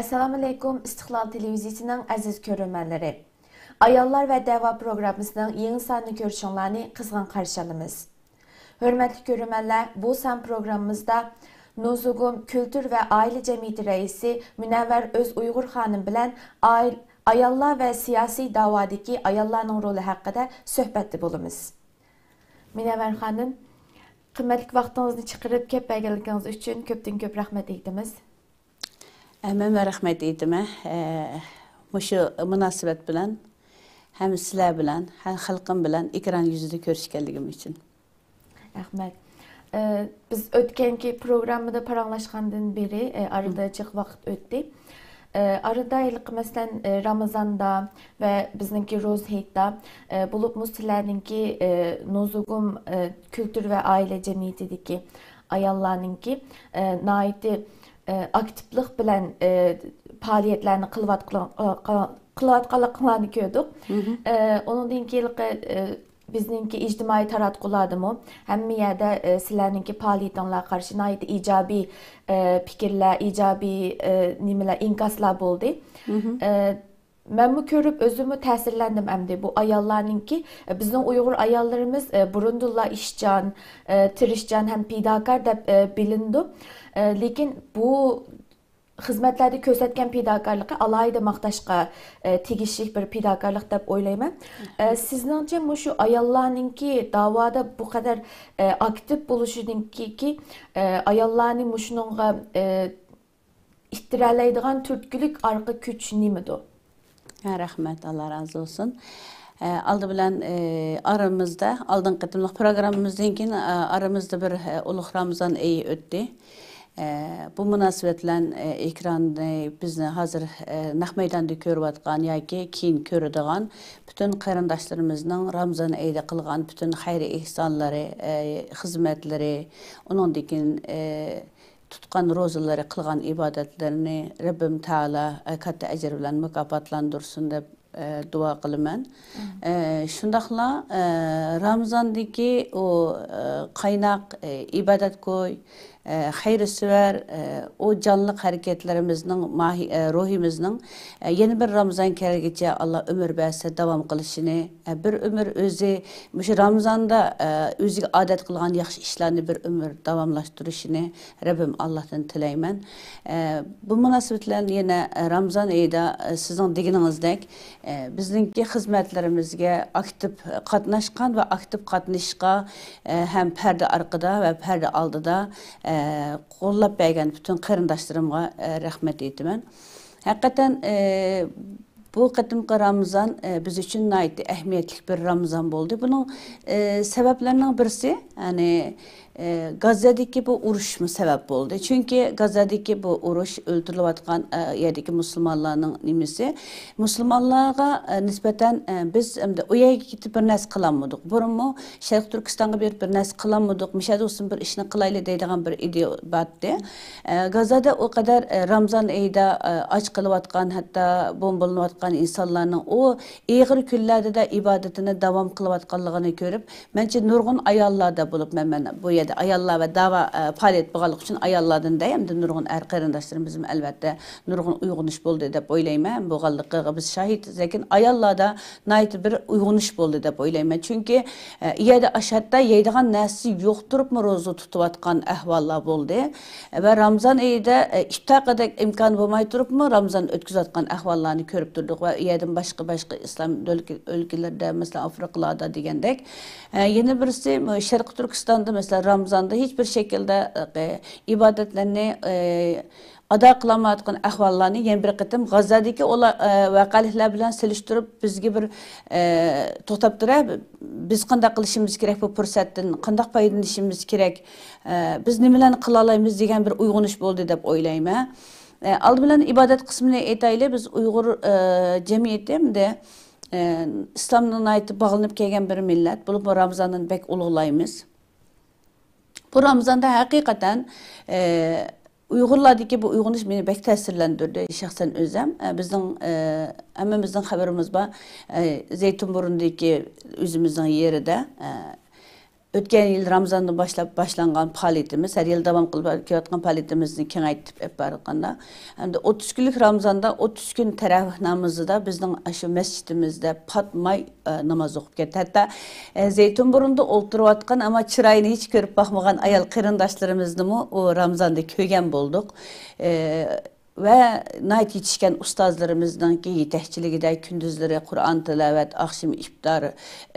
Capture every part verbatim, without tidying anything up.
ئەسسالامۇئەلەيكۇم، ئىستىقلال تېلېۋىزىيىسىنىڭ ئەزىز كۆرۈرمەنلىرى. ئاياللار ۋە دەۋا پروگراممىسىنىڭ يېڭى سانىنى كۆرۈشۈڭلارنى قىزغىن قارشى ئالىمىز. ھۆرمەتلىك كۆرۈرمەنلەر، بۇ سان پروگراممىمىزدا نوزۇگۇم كۈلتۈر ۋە ئائىلە جەمئىيىتى رەئىسى مۇنەۋۋەر ئۆز ئۇيغۇر خانىم بىلەن ئاي-، ئاياللار ۋە سىياسىي داۋادىكى ئاياللارنىڭ رولى ھەققىدە سۆھبەتتە بولىمىز. مۇنەۋۋەر خانىم، قىممەتلىك ۋاقتىڭىزنى چىقىرىپ كەپ بەرگەنلىكىڭىز ئۈچۈن كۆپتىن كۆپ رەھمەت ئېيتىمىز. ئە، مەنمۇ رەھمەت ئېيتىمەن. ئە، مۇشۇ مۇناسىۋەت بىلەن ھەم سىلەر بىلەن، ھەم خەلقىم بىلەن ئېكران يۈزىدە كۆرۈشكەنلىكىم ئۈچۈن. رەھمەت. ئە، بىز ئۆتكەنكى پروگراممىدا پاراڭلاشقاندىن بېرى، ئە، ئارىدا جىق ۋاقىت ئۆتتى. ئە، ئارىدا ھېلىقى، مەسىلەن، ئە، رامىزاندا ۋە بىزنىڭكى روزا ھېيتتا، ئە، بولۇپمۇ سىلەرنىڭكى، ئە، نوزۇگۇم، ئە، كۈلتۈر ۋە ئائىلە جەمئىيىتىدىكى ئاياللارنىڭكى، ئە، ناھايىتى، ئە، ئاكتىپلىق بىلەن، ئە، پائالىيەتلەرنى قىلىۋاتقىلىق-، ئە، قىلىۋاتقانلىقىڭلارنى كۆردۇق. ئە، ئۇنىڭدىن كېيىن، ئە، بىزنىڭكى ئىجتىمائىي تاراتقۇلاردىمۇ ھەممە يەردە، ئە، سىلەرنىڭكى پائالىيىتىڭلارغا قارشى ناھايىتى ئىجابىي، ئە، پىكىرلەر، ئىجابىي، ئە، نېمىلەر، ئىنكاسلار بولدى. ئە، مەنمۇ كۆرۈپ ئۆزۈممۇ تەسىرلەندىم ئەمدى. بۇ ئاياللارنىڭكى، ئە، بىزنىڭ ئۇيغۇر ئاياللىرىمىز، ئە، بۇرۇندىنلا ئىشچان، ئە، تىرىشچان ھەم پىداكار دەپ، ئە، بىلىنىدۇ. ئە، لېكىن بۇ خىزمەتلەردە كۆرسەتكەن پىداكارلىقى ئالاھىدە ماختاشقا، ئە، تېگىشلىك بىر پىداكارلىق دەپ ئويلايمەن. ئە، سىزنىڭچە مۇشۇ ئاياللارنىڭكى داۋادا بۇ قەدەر، ئە، ئاكتىپ بولۇشىنىڭكى، ئە، ئاياللارنى مۇشۇنىڭغا، ئە، ئىتتىرەلەيدىغان تۈرتكىلىك ئارقا كۈچ نېمىدۇ؟ ھە، رەھمەت، ئاللا رازى بولسۇن. ئە، ئالدى بىلەن، ئە، ئارىمىزدا، ئالدىنقى قېتىملىق پروگراممىمىزدىن كېيىن، ئە، ئارىمىزدا بىر، ئە، ئۇلۇغ رامىزان ئېيى ئۆتتى. ئە، بۇ مۇناسىۋەت بىلەن، ئە، ئېكراننى بىزنى ھازىر، ئە، نەق مەيداندا كۆرۈۋاتقان ياكى كېيىن كۆرىدىغان پۈتۈن قېرىنداشلىرىمىزنىڭ رامىزان ئېيىدا قىلغان پۈتۈن خەير ئېھسانلىرى، ئە، خىزمەتلىرى، ئۇنىڭدىن كېيىن، ئە، تۇتقان روزىلىرى، قىلغان ئىبادەتلىرىنى رەببىم تائالا، ئە، كاتتا ئەجىر بىلەن مۇكاپاتلاندۇرسۇن دەپ، ئە، دۇئا قىلىمەن. ئە، شۇنداقلا، ئە، رامىزاندىكى ئۇ، ئە، قايناق، ئە، ئىبادەتگوي، ئە، خەيرسېۋەر، ئە، ئۇ جانلىق ھەرىكەتلىرىمىزنىڭ ماھىي-، ئە، روھىمىزنىڭ، ئە، يەنە بىر رامىزان كەلگىچە ئاللا ئۆمۈر بەرسە داۋام قىلىشىنى، ئە، بىر ئۆمۈر ئۆزى مۇشۇ رامىزاندا، ئە، ئۆزىگە ئادەت قىلغان ياخشى ئىشلارنى بىر ئۆمۈر داۋاملاشتۇرۇشىنى رەببىم ئاللاھتىن تىلەيمەن. ئە، بۇ مۇناسىۋەت بىلەن يەنە، ئە، رامىزان ئېيىدا، ئە، سىزنىڭ دېگىنىڭىزدەك، ئە، بىزنىڭكى خىزمەتلىرىمىزگە ئاكتىپ قاتناشقان ۋە ئاكتىپ قاتنىشىشقا، ئە، ھەم پەردە ئارقىدا ۋە پەردە ئالدىدا، ئە، قوللاپ بەرگەن پۈتۈن قېرىنداشلىرىمغا، ئە، رەھمەت ئېيتىمەن. ھەقىقەتەن، ئە، بۇ قېتىمقى رامىزان، ئە، بىز ئۈچۈن ناھايىتى ئەھمىيەتلىك بىر رامىزان بولدى. بۇنىڭ، ئە، سەۋەبلىرىنىڭ بىرسى، يەنى، ئە، گاززادىكى بۇ ئۇرۇشمۇ سەۋەب بولدى. چۈنكى گاززادىكى بۇ ئۇرۇش، ئۆلتۈرۈلۈۋاتقان، ئە، يەردىكى مۇسۇلمانلارنىڭ نېمىسى، مۇسۇلمانلارغا، ئە، نىسبەتەن، ئە، بىز ئەمدى ئۇ يەرگە كېتىپ بىر نەرسە قىلالمىدۇق. بۇرۇنمۇ شەرقىي تۈركىستانغا بېرىپ بىر نەرسە قىلالمىدۇق، مۇشۇ يەردە بولسۇن بىر ئىشنى قىلايلى دەيدىغان بىر ئىدىيە بارتتى. ئە، گاززادا ئۇ قەدەر، ئە، رامىزان ئېيىدا، ئە، ئاچ قېلىۋاتقان، ھەتتا بومبىلىنىۋاتقان ئىنسانلارنىڭ ئۇ ئېغىر كۈنلەردە ئىبادىتىنى داۋام قىلىۋاتقانلىقىنى كۆرۈپ، مەنچە نۇرغۇن ئاياللاردا بولۇپ، مەن، مەن بۇ يەردە ئاياللار ۋە داۋا، ئە، پائالىيەت بولغانلىقى ئۈچۈن ئاياللاردىن دەي، ئەمدى نۇرغۇن ئەر قېرىنداشلىرىمىزمۇ ئەلۋەتتە نۇرغۇن ئويغىنىش بولدى دەپ ئويلايمەن. بولغانلىقىغا بىز شاھىت، لېكىن ئاياللاردا ناھايىتى بىر ئويغىنىش بولدى دەپ ئويلايمەن. چۈنكى، ئە، ئۇ يەردە ئاشۇ ھەتتا يەيدىغان نەرسىسى يوق تۇرۇپمۇ روزا تۇتۇۋاتقان ئەھۋاللار بولدى. ۋە رامىزان ئېيىدا، ئە، ئىپتارغىدەك ئىمكان بولماي تۇرۇپمۇ رامىزان ئۆتكۈزۈۋاتقان ئەھۋاللارنى كۆرۈپ تۇردۇق ۋە ئۇ يەردىن باشقا، باشقا ئىسلام ئۆلكە-، ئۆلكىلىرىدە، مەسىلەن، ئافرىقىلاردا دېگەندەك. ئە، يەنە بىرسى، مۇ-، شەرقىي تۈركىستاندا، مەسىلەن، رامىزاندا ھېچ بىر شەكىلدە، ئە، ئىبادەتلەرنى، ئە، ئادا قىلالمايۋاتقان ئەھۋاللارنى يەنە بىر قېتىم غاززادىكى ئولا-، ئە، ۋەقەلىكلەر بىلەن سېلىشتۇرۇپ، بىزگە بىر، ئە، توختاپ تۇرە، بىز قانداق قىلىشىمىز كېرەك، بۇ پۇرسەتتىن قانداق پايدىلىنىشىمىز كېرەك، ئە، بىز نېمىلەرنى قىلالايمىز دېگەن بىر ئويغىنىش بولدى دەپ ئويلايمەن. ئە، ئالدى بىلەن ئىبادەت قىسمىنى ئېيتايلى، بىز ئۇيغۇر، ئە، جەمئىيىتى ئەمدى، ئە، ئىسلامغا ناھايىتى باغلىنىپ كەلگەن بىر مىللەت، بولۇپمۇ رامىزاننى بەك ئۇلۇغلايمىز. بۇ رامىزاندا ھەقىقەتەن، ئە، ئۇيغۇرلاردىكى بۇ ئويغىنىش مېنى بەك تەسىرلەندۈردى، شەخسەن ئۆزۈم. ئە، بىزنىڭ، ئە، ھەممىمىزنىڭ خەۋىرىمىز بار. ئە، زەيتۇنبۇرۇندىكى ئۆزىمىزنىڭ يېرىدە، ئە، ئۆتكەن يىل رامىزاندىن باشلاپ باشلانغان پائالىيىتىمىز، ھەر يىلى داۋام قىلىپ كېلىۋاتقان پائالىيىتىمىزنى كېڭەيتىپ ئېلىپ بارغاندا، ئەمدى ئوتتۇز كۈنلۈك رامىزاندا ئوتتۇز كۈن تەراۋىھ نامىزىدا بىزنىڭ ئاشۇ مەسچىتىمىزدە پاتماي، ئە، ناماز ئوقۇپ كەتتى. ھەتتا، ئە، زەيتۇنبۇرۇندا ئولتۇرۇۋاتقان، ئەمما چىرايىنى ھېچ كۆرۈپ باقمىغان ئايال قېرىنداشلىرىمىزنىمۇ ئۇ رامىزاندا كۆرگەن بولدۇق. ئە، ۋە ناھايىتى يېتىشكەن ئۇستازلىرىمىزنىڭكى يېتەكچىلىكىدە كۈندۈزلىرى قۇرئان تىلاۋەت، ئاخشىمى ئىپتار،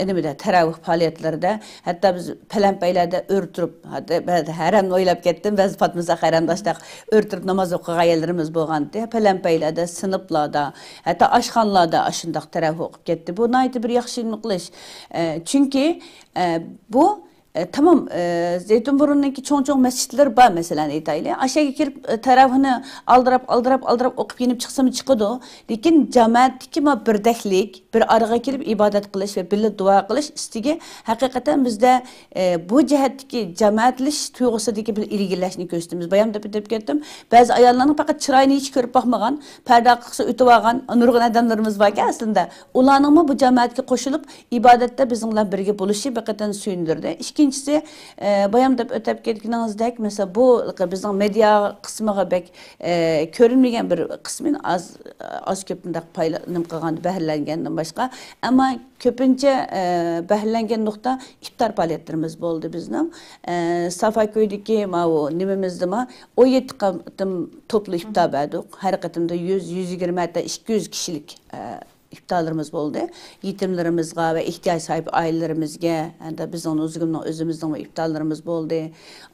نېمىدە، تەراۋىھ پائالىيەتلىرىدە ھەتتا بىز پەلەمپەيلەردە ئۆرە تۇرۇپ، ھەتتا بەزى ھەرەمنى ئويلاپ كەتتىم، بەزى پاتمىسا قېرىنداشلار ئۆرە تۇرۇپ ناماز ئوقۇغان يەرلىرىمىز بولغانىدى. پەلەمپەيلەردە، سىنىپلاردا، ھەتتا ئاشخانىلاردا ئاشۇنداق تەراۋىھ ئوقۇپ كەتتى. بۇ ناھايىتى بىر ياخشى نېمە قىلىش. ئە، چۈنكى، ئە، بۇ ئە، تامام، ئە، زەيتۇنبۇرۇننىڭكى چوڭ-چوڭ مەسچىتلىرى بار، مەسىلەن، ئېيتايلى. ئاشۇ يەرگە كىرىپ، ئە، تەراۋىھنى ئالدىراپ، ئالدىراپ، ئالدىراپ ئوقۇپ يېنىپ چىقسىمۇ چىقىدۇ. لېكىن جامائەتتىكى ما بىردەكلىك، بىر ئارىغا كېلىپ ئىبادەت قىلىش ۋە بىللە دۇئا قىلىش ئىستىكى ھەقىقەتەن بىزدە، ئە، بۇ جەھەتتىكى جامائەتلىشىش تۇيغۇسىدىكى بىر ئىلگىرىلەشنى كۆرسىتىمىز. بايام دەپ ئۆتۈپ كەتتىم. بەزى ئاياللارنىڭ پەقەت چىرايىنى ھېچ كۆرۈپ باقمىغان، پەردە ئارقىسىغا ئۆتۈۋالغان نۇرغۇن ئادەملىرىمىز باركەن ئەسلىدە. ئۇلارنىڭمۇ بۇ جامائەتكە قوشۇلۇپ، ئىبادەتتە بىزنىڭ بىلەن بىرگە بولۇشى بىر قېتىم سۆيۈندۈردى. ئىككىنچىسى، ئە، بايام دەپ ئۆتۈپ كەتكىنىڭىزدەك، مەسىلەن، بۇ بىزنىڭ مېدىيا قىسمىغا بەك، ئە، كۆرۈنمىگەن بىر قىسمى ئاز، ئاز كۆپ مۇنداق پايلا-، نېمە قىلغان، بەھرىلەنگەندىن باشقا. ئەمما كۆپىنچە، ئە، بەھرىلەنگەن نۇقتا ئىپتار پائالىيەتلىرىمىز بولدى بىزنىڭ. ئە، سافاكۆيدىكى ماۋۇ نېمىمىزدىمۇ ئون يەتتە قېتىم توپلا ئىپتار بەردۇق. ھەر قېتىمدا يۈز، يۈز يىگىرمە، ھەتتا ئىككى يۈز كىشىلىك، ئە، ئىپتارلىرىمىز بولدى. يېتىملىرىمىزغا ۋە ئېھتىياج ساھىبى ئائىلىلىرىمىزگە، ھەمدە بىزنىڭ نۇزۇگۇمنىڭ ئۆزىمىزنىڭمۇ ئىپتارلىرىمىز بولدى.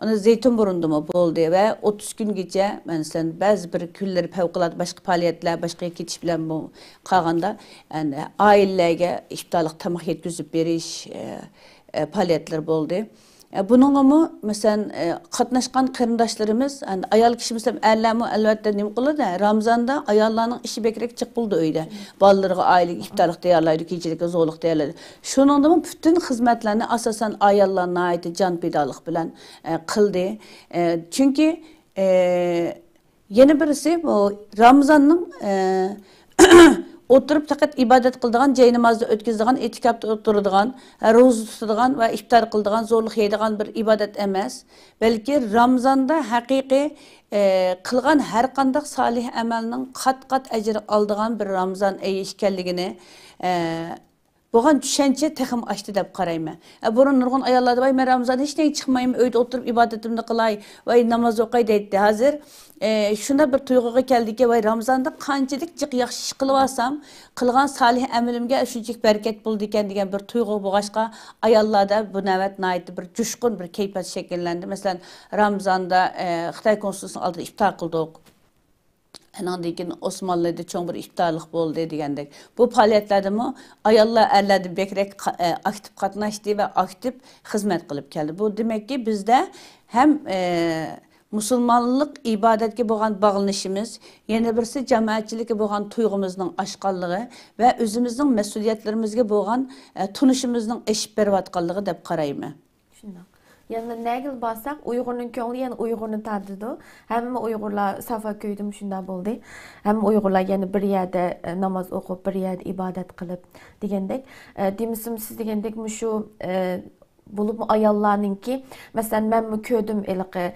ئۇنى زەيتۇنبۇرۇندىمۇ بولدى ۋە ئوتتۇز كۈنگىچە، مەسىلەن، بەزى بىر كۈنلىرى پەۋقۇلئاددە باشقا پائالىيەتلەر، باشقا يەرگە كېتىش بىلەن بۇ قالغاندا، يەنى ئائىلىلەرگە ئىپتارلىق تاماق يەتكۈزۈپ بېرىش، ئە، ئە، پائالىيەتلىرى بولدى. ئە، بۇنىڭغىمۇ، مەسىلەن، ئە، قاتناشقان قېرىنداشلىرىمىز، ئەن-، ئايال كىشىمىز ھەم ئەرلەرمۇ ئەلۋەتتە نېمە قىلىدۇ؟ رامىزاندا ئاياللارنىڭ ئىشى بەكرەك جىق بولىدۇ ئۆيدە. بالىلىرىغا ئائىلىگە ئىپتارلىق تەييارلايدۇ، كېچىلىككە زورلۇق تەييارلايدۇ. شۇنىڭدىمۇ پۈتۈن خىزمەتلەرنى ئاساسەن ئاياللار ناھايىتى جان پىدالىق بىلەن، ئە، قىلدى. ئە، چۈنكى، ئە، يەنە بىرسى، بۇ رامىزاننىڭ، ئە، ئولتۇرۇپ پەقەت ئىبادەت قىلىدىغان، جاي نامازدا ئۆتكۈزىدىغان، ئېتىكاپتا ئولتۇرىدىغان، روزا تۇتىدىغان ۋە ئىپتار قىلىدىغان، زورلۇق يەيدىغان بىر ئىبادەت ئەمەس، بەلكى رامىزاندا ھەقىقىي، ئە، قىلغان ھەر قانداق سالىھ ئەمەلنىڭ قات-قات ئەجىر ئالىدىغان بىر رامىزان ئېيى ئىكەنلىكىنى، ئە، بولغان چۈشەنچە تېخىمۇ ئاشتى دەپ قارايمەن. ئە، بۇرۇن نۇرغۇن ئاياللار دەپ، «ۋاي، مەن رامىزاندا ھېچ نەگە چىقمايمەن، ئۆيدە ئولتۇرۇپ ئىبادىتىمنى قىلاي، ۋاي، ناماز ئوقاي» دەيتتى. ھازىر، ئە، شۇنداق بىر تۇيغۇغا كەلدىكى، «ۋاي، رامىزاندا قانچىلىك جىق ياخشى ئىش قىلىۋالسام، قىلغان سالىھ ئەمىلىمگە شۇنچىلىك بەرىكەت بولىدىكەن» دېگەن بىر تۇيغۇ بولغاچقا، ئاياللاردا بۇ نۆۋەت ناھايىتى بىر جۇشقۇن بىر كەيپىيات شەكىللەندى. مەسىلەن، رامىزاندا، ئە، خىتاي كونسۇلخانىسىنىڭ ئالدىدا ئىپتار قىلدۇق. ئانىڭدىن كېيىن ئوسمانلىدا چوڭ بىر ئىپتارلىق بولدى دېگەندەك. بۇ پائالىيەتلەردىمۇ ئاياللار ئەرلەردىن بەكرەك قا-، ئە، ئاكتىپ قاتناشتى ۋە ئاكتىپ خىزمەت قىلىپ كەلدى. بۇ دېمەككى، بىزدە ھەم، ئە، مۇسۇلمانلىق ئىبادەتكە بولغان باغلىنىشىمىز، يەنە بىرسى جامائەتچىلىككە بولغان تۇيغۇمىزنىڭ ئاشقانلىقى ۋە ئۆزىمىزنىڭ مەسئۇلىيەتلىرىمىزگە بولغان، ئە، تونۇشىمىزنىڭ ئېشىپ بېرىۋاتقانلىقى دەپ قارايمەن. شۇنداق. يەنە نەگىلا بارساق، ئۇيغۇرنىڭ كۆڭلى يەنە ئۇيغۇرنى تارتىدۇ. ھەممە ئۇيغۇرلار سافاكۆيدىمۇ شۇنداق بولدى. ھەممە ئۇيغۇرلار يەنە بىر يەردە، ئە، ناماز ئوقۇپ، بىر يەردە ئىبادەت قىلىپ دېگەندەك. ئە، دېمىسىمۇ سىز دېگەندەك مۇشۇ، ئە، بولۇپمۇ ئاياللارنىڭكى، مەسىلەن، مەنمۇ كۆردۈم ھېلىقى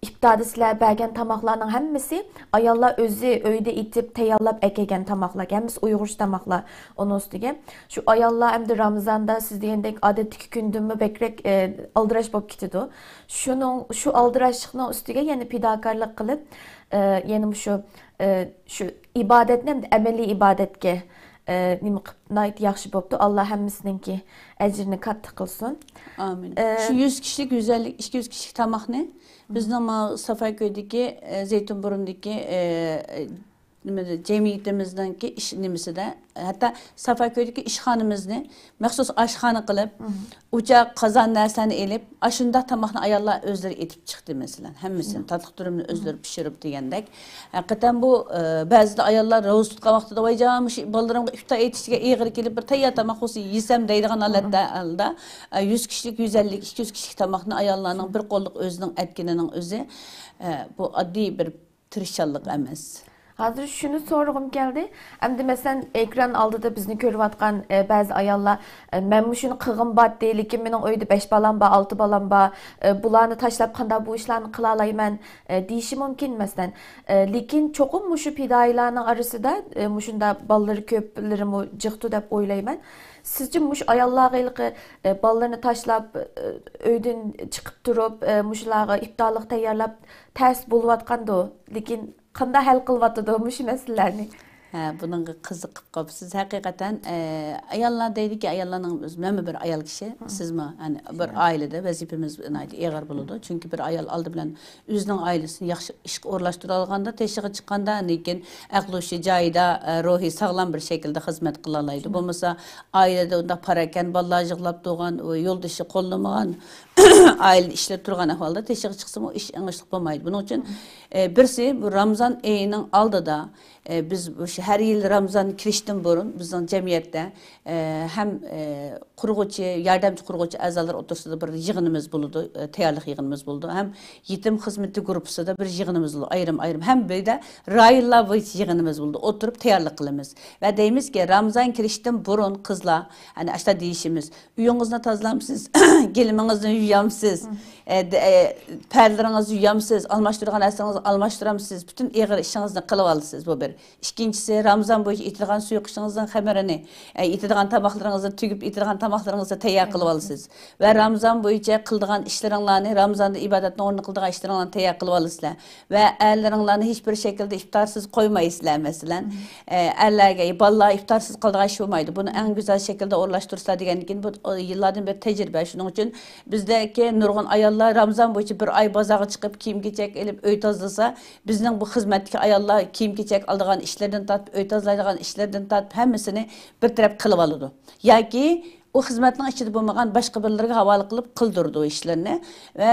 ئىپتاردا سىلەر بەرگەن تاماقلارنىڭ ھەممىسى ئاياللار ئۆزى ئۆيدە ئېتىپ تەييارلاپ ئەكەلگەن تاماقلار، ھەممىسى ئۇيغۇرچە تاماقلار. ئۇنىڭ ئۈستىگە شۇ ئاياللار ئەمدى رامىزاندا سىز دېگەندەك ئادەتتىكى كۈندىنمۇ بەكرەك، ئە، ئالدىراش بولۇپ كېتىدۇ. شۇنىڭ، شۇ ئالدىراشلىقنىڭ ئۈستىگە يەنە پىداكارلىق قىلىپ، ئە، يەنە مۇشۇ، ئە، شۇ ئىبادەتنى ئەمدى ئەمەلىي ئىبادەتكە، ئە، نېمە قىلىپ، ناھايىتى ياخشى بوپتۇ. ئاللا ھەممىسىنىڭكى ئەجرىنى كاتتا قىلسۇن. ئامىن. ئە، شۇ يۈز كىشىلىك، يۈز ئەللىك، ئىككى يۈز كىشىلىك تاماقنى بىزنىڭ ماۋۇ سافاكۆيدىكى، ئە، زەيتۇنبۇرۇندىكى، ئە، نېمىدە، جەمئىيىتىمىزنىڭكى ئىش نېمىسىدە، ھەتتا سافاكۆيدىكى ئىشخانىمىزنى مەخسۇس ئاشخانا قىلىپ، ئوچاق، قازان نەرسىلەرنى ئېلىپ، ئاشۇنداق تاماقنى ئاياللار ئۆزلىرى ئېتىپ چىقتى، مەسىلەن، ھەممىسىنى، تاتلىق تۈرۈمنى ئۆزلىرى پىشۇرۇپ دېگەندەك. ھەقىقەتەن بۇ، ئە، بەزىدە ئاياللار روزا تۇتقان ۋاقتىدا، «ۋاي جان، مۇشۇ بالىلىرىمغا ئىپتار ئېتىشكە ئېغىر كېلىپ، بىر تەييار تاماق بولسا يېسەم» دەيدىغان ھالەتتە، ھالدا، ئە، يۈز كىشىلىك، يۈز ئەللىك، ئىككى يۈز كىشىلىك تاماقنى ئاياللارنىڭ بىر قوللۇق ئۆزىنىڭ ئەتكىنىنىڭ ئۆزى، ئە، بۇ ئاددىي بىر تىرىشچانلىق ئەمەس. ھازىر شۇنى سورىغۇم كەلدى. ئەمدى مەسىلەن، ئېكران ئالدىدا بىزنى كۆرۈۋاتقان، ئە، بەزى ئاياللار، ئە، مەنمۇ شۇنى قىلغۇم بارتتى، لېكىن مېنىڭ ئۆيدە بەش بالام بار، ئالتە بالام بار، ئە، بۇلارنى تاشلاپ قانداق بۇ ئىشلارنى قىلالايمەن، ئە، دېيىشى مۇمكىن، مەسىلەن. ئە، لېكىن چوقۇم مۇشۇ پىدائىيلارنىڭ ئارىسىدا، ئە، مۇشۇنداق بالىلىرى كۆپلىرىمۇ جىقتۇ دەپ ئويلايمەن. سىزچە مۇشۇ ئاياللارغا ھېلىقى، ئە، بالىلىرىنى تاشلاپ، ئە، ئۆيدىن چىقىپ تۇرۇپ، ئە، مۇشۇلارغا ئىپتارلىق تەييارلاپ تەس بولۇۋاتقاندۇ، لېكىن قانداق ھەل قىلىۋاتىدۇ مۇشۇ مەسىلىلەرنى؟ ھە، بۇنىڭغا قىزىقىپ قاپسىز. ھەقىقەتەن، ئە، ئاياللار دەيدىكى، ئاياللارنىڭ ئۆزى، مەنمۇ بىر ئايال كىشى، سىزمۇ، يەنى بىر ئائىلىدە ۋەزىپىمىز ناھايىتى ئېغىر بولىدۇ. چۈنكى بىر ئايال ئالدى بىلەن ئۆزىنىڭ ئائىلىسىنى ياخشى ئىشقا ئورۇنلاشتۇرالىغاندا، تېشىغا چىققاندا، لېكىن ئەقلى ھوشى جايىدا، ئە، روھى ساغلام بىر شەكىلدە خىزمەت قىلالايدۇ. بولمىسا، ئائىلىدە ئۇنداق پاراكەندە بالىلار يىغلاپ تۇرغان، ئۇ يولدىشى قوللىمىغان، ئائىلىدە ئىشلەپ تۇرغان ئەھۋالدا تېشىغا چىقسىمۇ ئىش ئېڭىشلىق بولمايدۇ. بۇنىڭ ئۈچۈن، ئە، بىرسى، بۇ رامزان ئېيىنىڭ ئالدىدا، ئە، بىز مۇشۇ ھەر يىل رامزان كىرىشتىن بۇرۇن بىزنىڭ جەمئىيەتتە، ئە، ھەم، ئە، قۇرغۇچى، ياردەمچى قۇرغۇچى ئەزالار ئوتتۇرىسىدا بىر يىغىنىمىز بولىدۇ، ئە، تەييارلىق يىغىنىمىز بولىدۇ، ھەم يېتىم خىزمىتى گۇرۇپپىسىدا بىر يىغىنىمىز بولىدۇ، ئايرىم-ئايرىم، ھەم بىردە رايونلار بويىچە يىغىنىمىز بولىدۇ، ئولتۇرۇپ تەييارلىق قىلىمىز. ۋە دەيمىزكى، رامزان كىرىشتىن بۇرۇن قىزلار، يەنى ئاشۇنداق دېيىشىمىز، ئۆيىڭىزنى تازىلامسىز، گىلىمىڭىزنى يۇيامسىز، ئە، دە-، ئە، پەردىلىرىڭىزنى يۇيامسىز، ئالماشتۇرىدىغان نەرسىڭىزنى ئالماشتۇرامسىز، پۈتۈن ئېغىر ئىشىڭىزنى قىلىۋالىسىز، بۇ بىر. ئىككىنچىسى، رامىزان بويىچە ئېتىدىغان سۇيۇقىشىڭىزنىڭ خەمىرىنى، ئە، ئېتىدىغان تاماقلىرىڭىزنى تۈگۈپ، ئېتىدىغان تاماقلىرىڭىزنى تەييار قىلىۋالىسىز. ۋە رامىزان بويىچە قىلىدىغان ئىشلىرىڭلارنى، رامىزاندا ئىبادەتنىڭ ئورنىدا قىلىدىغان ئىشلىرىڭلارنى تەييار قىلىۋالىسىلەر. ۋە ئەرلىرىڭلارنى ھېچ بىر شەكىلدە ئىپتارسىز قويمايسىلەر، مەسىلەن. ئە، ئەرلەرگە، بالىلار ئىپتارسىز قالىدىغان ئىش بولمايدۇ. بۇنى ئەڭ گۈزەل شەكىلدە ئورۇنلاشتۇرسىلەر دېگەندىن كېيىن، بۇ يىللاردىن بېرى تەجرىبە. شۇنىڭ ئۈچۈن بىزدىكى نۇرغۇن ئاياللار رامىزان بويىچە بىر ئاي بازارغا چىقىپ، كىيىم-كېچەك ئېلىپ، ئۆي تازىلىسا، بىزنىڭ بۇ خىزمەتتىكى ئاياللار كىيىم-كېچەك ئالىدىغان ئىشلىرىدىن تارتىپ، ئۆي تازىلايدىغان ئىشلىرىدىن تارتىپ، ھەممىسىنى بىر تەرەپ قىلىۋالىدۇ. ياكى ئۇ خىزمەتنىڭ ئىچىدە بولمىغان باشقا بىرلىرىگە ھاۋالە قىلىپ قىلدۇرىدۇ ئىشلىرىنى. ۋە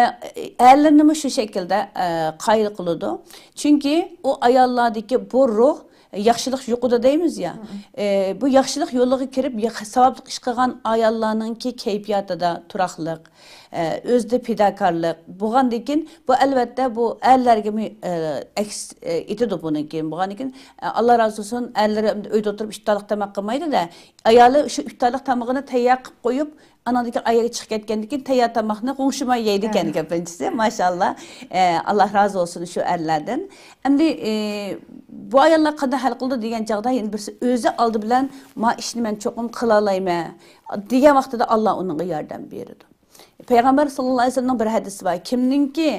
ئەرلىرىنىمۇ شۇ شەكىلدە، ئە، قايىل قىلىدۇ. چۈنكى ئۇ ئاياللاردىكى بۇ روھ، ياخشىلىق يۇقىدۇ دەيمىز يا. ئە، بۇ ياخشىلىق يولىغا كىرىپ، يا-، ساۋابلىق ئىش قىلغان ئاياللارنىڭكى كەيپىياتىدا تۇراقلىق، ئە، ئۆزىدە پىداكارلىق بولغاندىن كېيىن، بۇ، ئەلۋەتتە، بۇ ئەرلەرگىمۇ، ئە، ئەكس، ئە، ئېتىدۇ بۇنىڭ كېيىن. بولغاندىن كېيىن، ئە، ئاللا رازى بولسۇن، ئەرلىرى ئۆيدە ئولتۇرۇپ ئىپتارلىق تاماق قىلمايدۇ-دە. ئايالى شۇ ئىپتارلىق تامىقىنى تەييار قىلىپ قويۇپ، ئانىڭدىن كېيىن ئايەگە چىقىپ كەتكەندىن كېيىن تەييار تاماقنى غۇڭشىماي يەيدىكەن، كۆپىنچىسى، ماشائاللا. ئە، ئاللا رازى بولسۇن شۇ ئەرلەردىن. ئەمدى، ئە، بۇ ئاياللار قانداق ھەل قىلىدۇ دېگەن چاغدا، يەنە بىرسى ئۆزى ئالدى بىلەن، ما ئىشنى مەن چوقۇم قىلالايمەن دېگەن ۋاقتىدا ئاللا ئۇنىڭغا ياردەم بېرىدۇ. پەيغەمبەر ساللاللاھۇ ئەلەيھى ۋەسەللەمنىڭ بىر ھەدىسى بار، كىمنىڭكى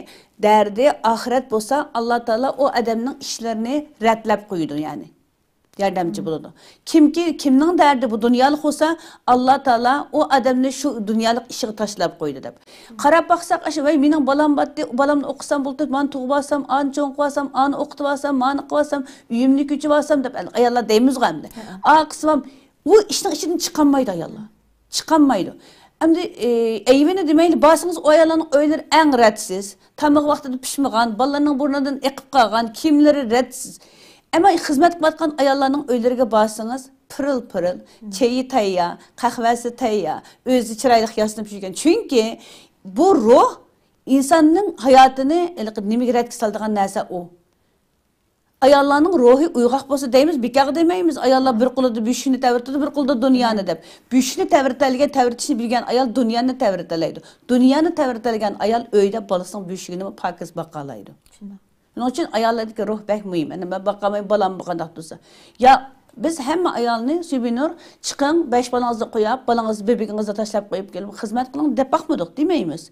دەردى ئاخىرەت بولسا، ئاللا تائالا ئۇ ئادەمنىڭ ئىشلىرىنى رەتلەپ قويىدۇ، يەنى ياردەمچى بولىدۇ. كىمكى، كىمنىڭ دەردى بۇ دۇنيالىق بولسا، ئاللا تائالا ئۇ ئادەمنى شۇ دۇنيالىق ئىشىغا تاشلاپ قويىدۇ دەپ. قاراپ باقساق، ئاشۇ، ۋەي، مېنىڭ بالام بارتتى، بالامنى ئوقۇتسام بولدى، مانا تۇغۇپ ئالسام، ئانى چوڭ قىلىۋالسام، ئانى ئوقۇتۇۋالسام، مانى قىلىۋالسام، ئۆيۈمنى كۆچۈرۈۋالسام دەپ ئاياللار دەيمىزغۇ ئەمدى. ئا قىسمام ئۇ ئىشنىڭ ئىچىدىن چىقالمايدۇ ئاياللار. چىقالمايدۇ. ئەمدى، ئە، ئەيىبىنى دېمەيلى، بارسىڭىز ئۇ ئاياللارنىڭ ئۆيلىرى ئەڭ رەتسىز، تامىقى ۋاقتىدا پىشمىغان، بالىلارنىڭ بۇرنىدىن ئېقىپ قالغان، كىيىملىرى رەتسىز. ئەمما خىزمەت قىلىۋاتقان ئاياللارنىڭ ئۆيلىرىگە بارسىڭىز، پىرىل-پىرىل، چېيى تەييار، قەھۋەسى تەييار، ئۆزى چىرايلىق ياسىنىپ يۈرگەن. چۈنكى بۇ روھ ئىنساننىڭ ھاياتىنى ھېلىقى نېمىگە رەتكە سالىدىغان نەرسە ئۇ. ئاياللارنىڭ روھى ئويغاق بولسا دەيمىز، بىكارغا دېمەيمىز. ئاياللار بىر قولىدا بۆشۈكنى تەۋرىتىدۇ، بىر قولىدا دۇنيانى دەپ. بۆشۈكنى تەۋرىتەلىگەن، تەۋرىتىشنى بىلگەن ئايال دۇنيانى تەۋرىتەلەيدۇ. دۇنيانى تەۋرىتەلىگەن ئايال ئۆيدە بالىسىنىڭ بۆشۈكىنىمۇ پاكىز باقالايدۇ. شۇنداق. شۇنىڭ ئۈچۈن ئاياللاردىكى روھ بەك مۇھىم. ئەنە مەن باقالماي بالام قانداق تۇرسا. يا، بىز ھەممە ئايالنى، سۈبىنۇر، چىقىڭ، بەش بالىڭىزنى قويۇپ، بالىڭىزنى، بېبىكىڭىزنى تاشلاپ قويۇپ كېلىپ خىزمەت قىلىڭ دەپ باقمىدۇق، دېمەيمىز.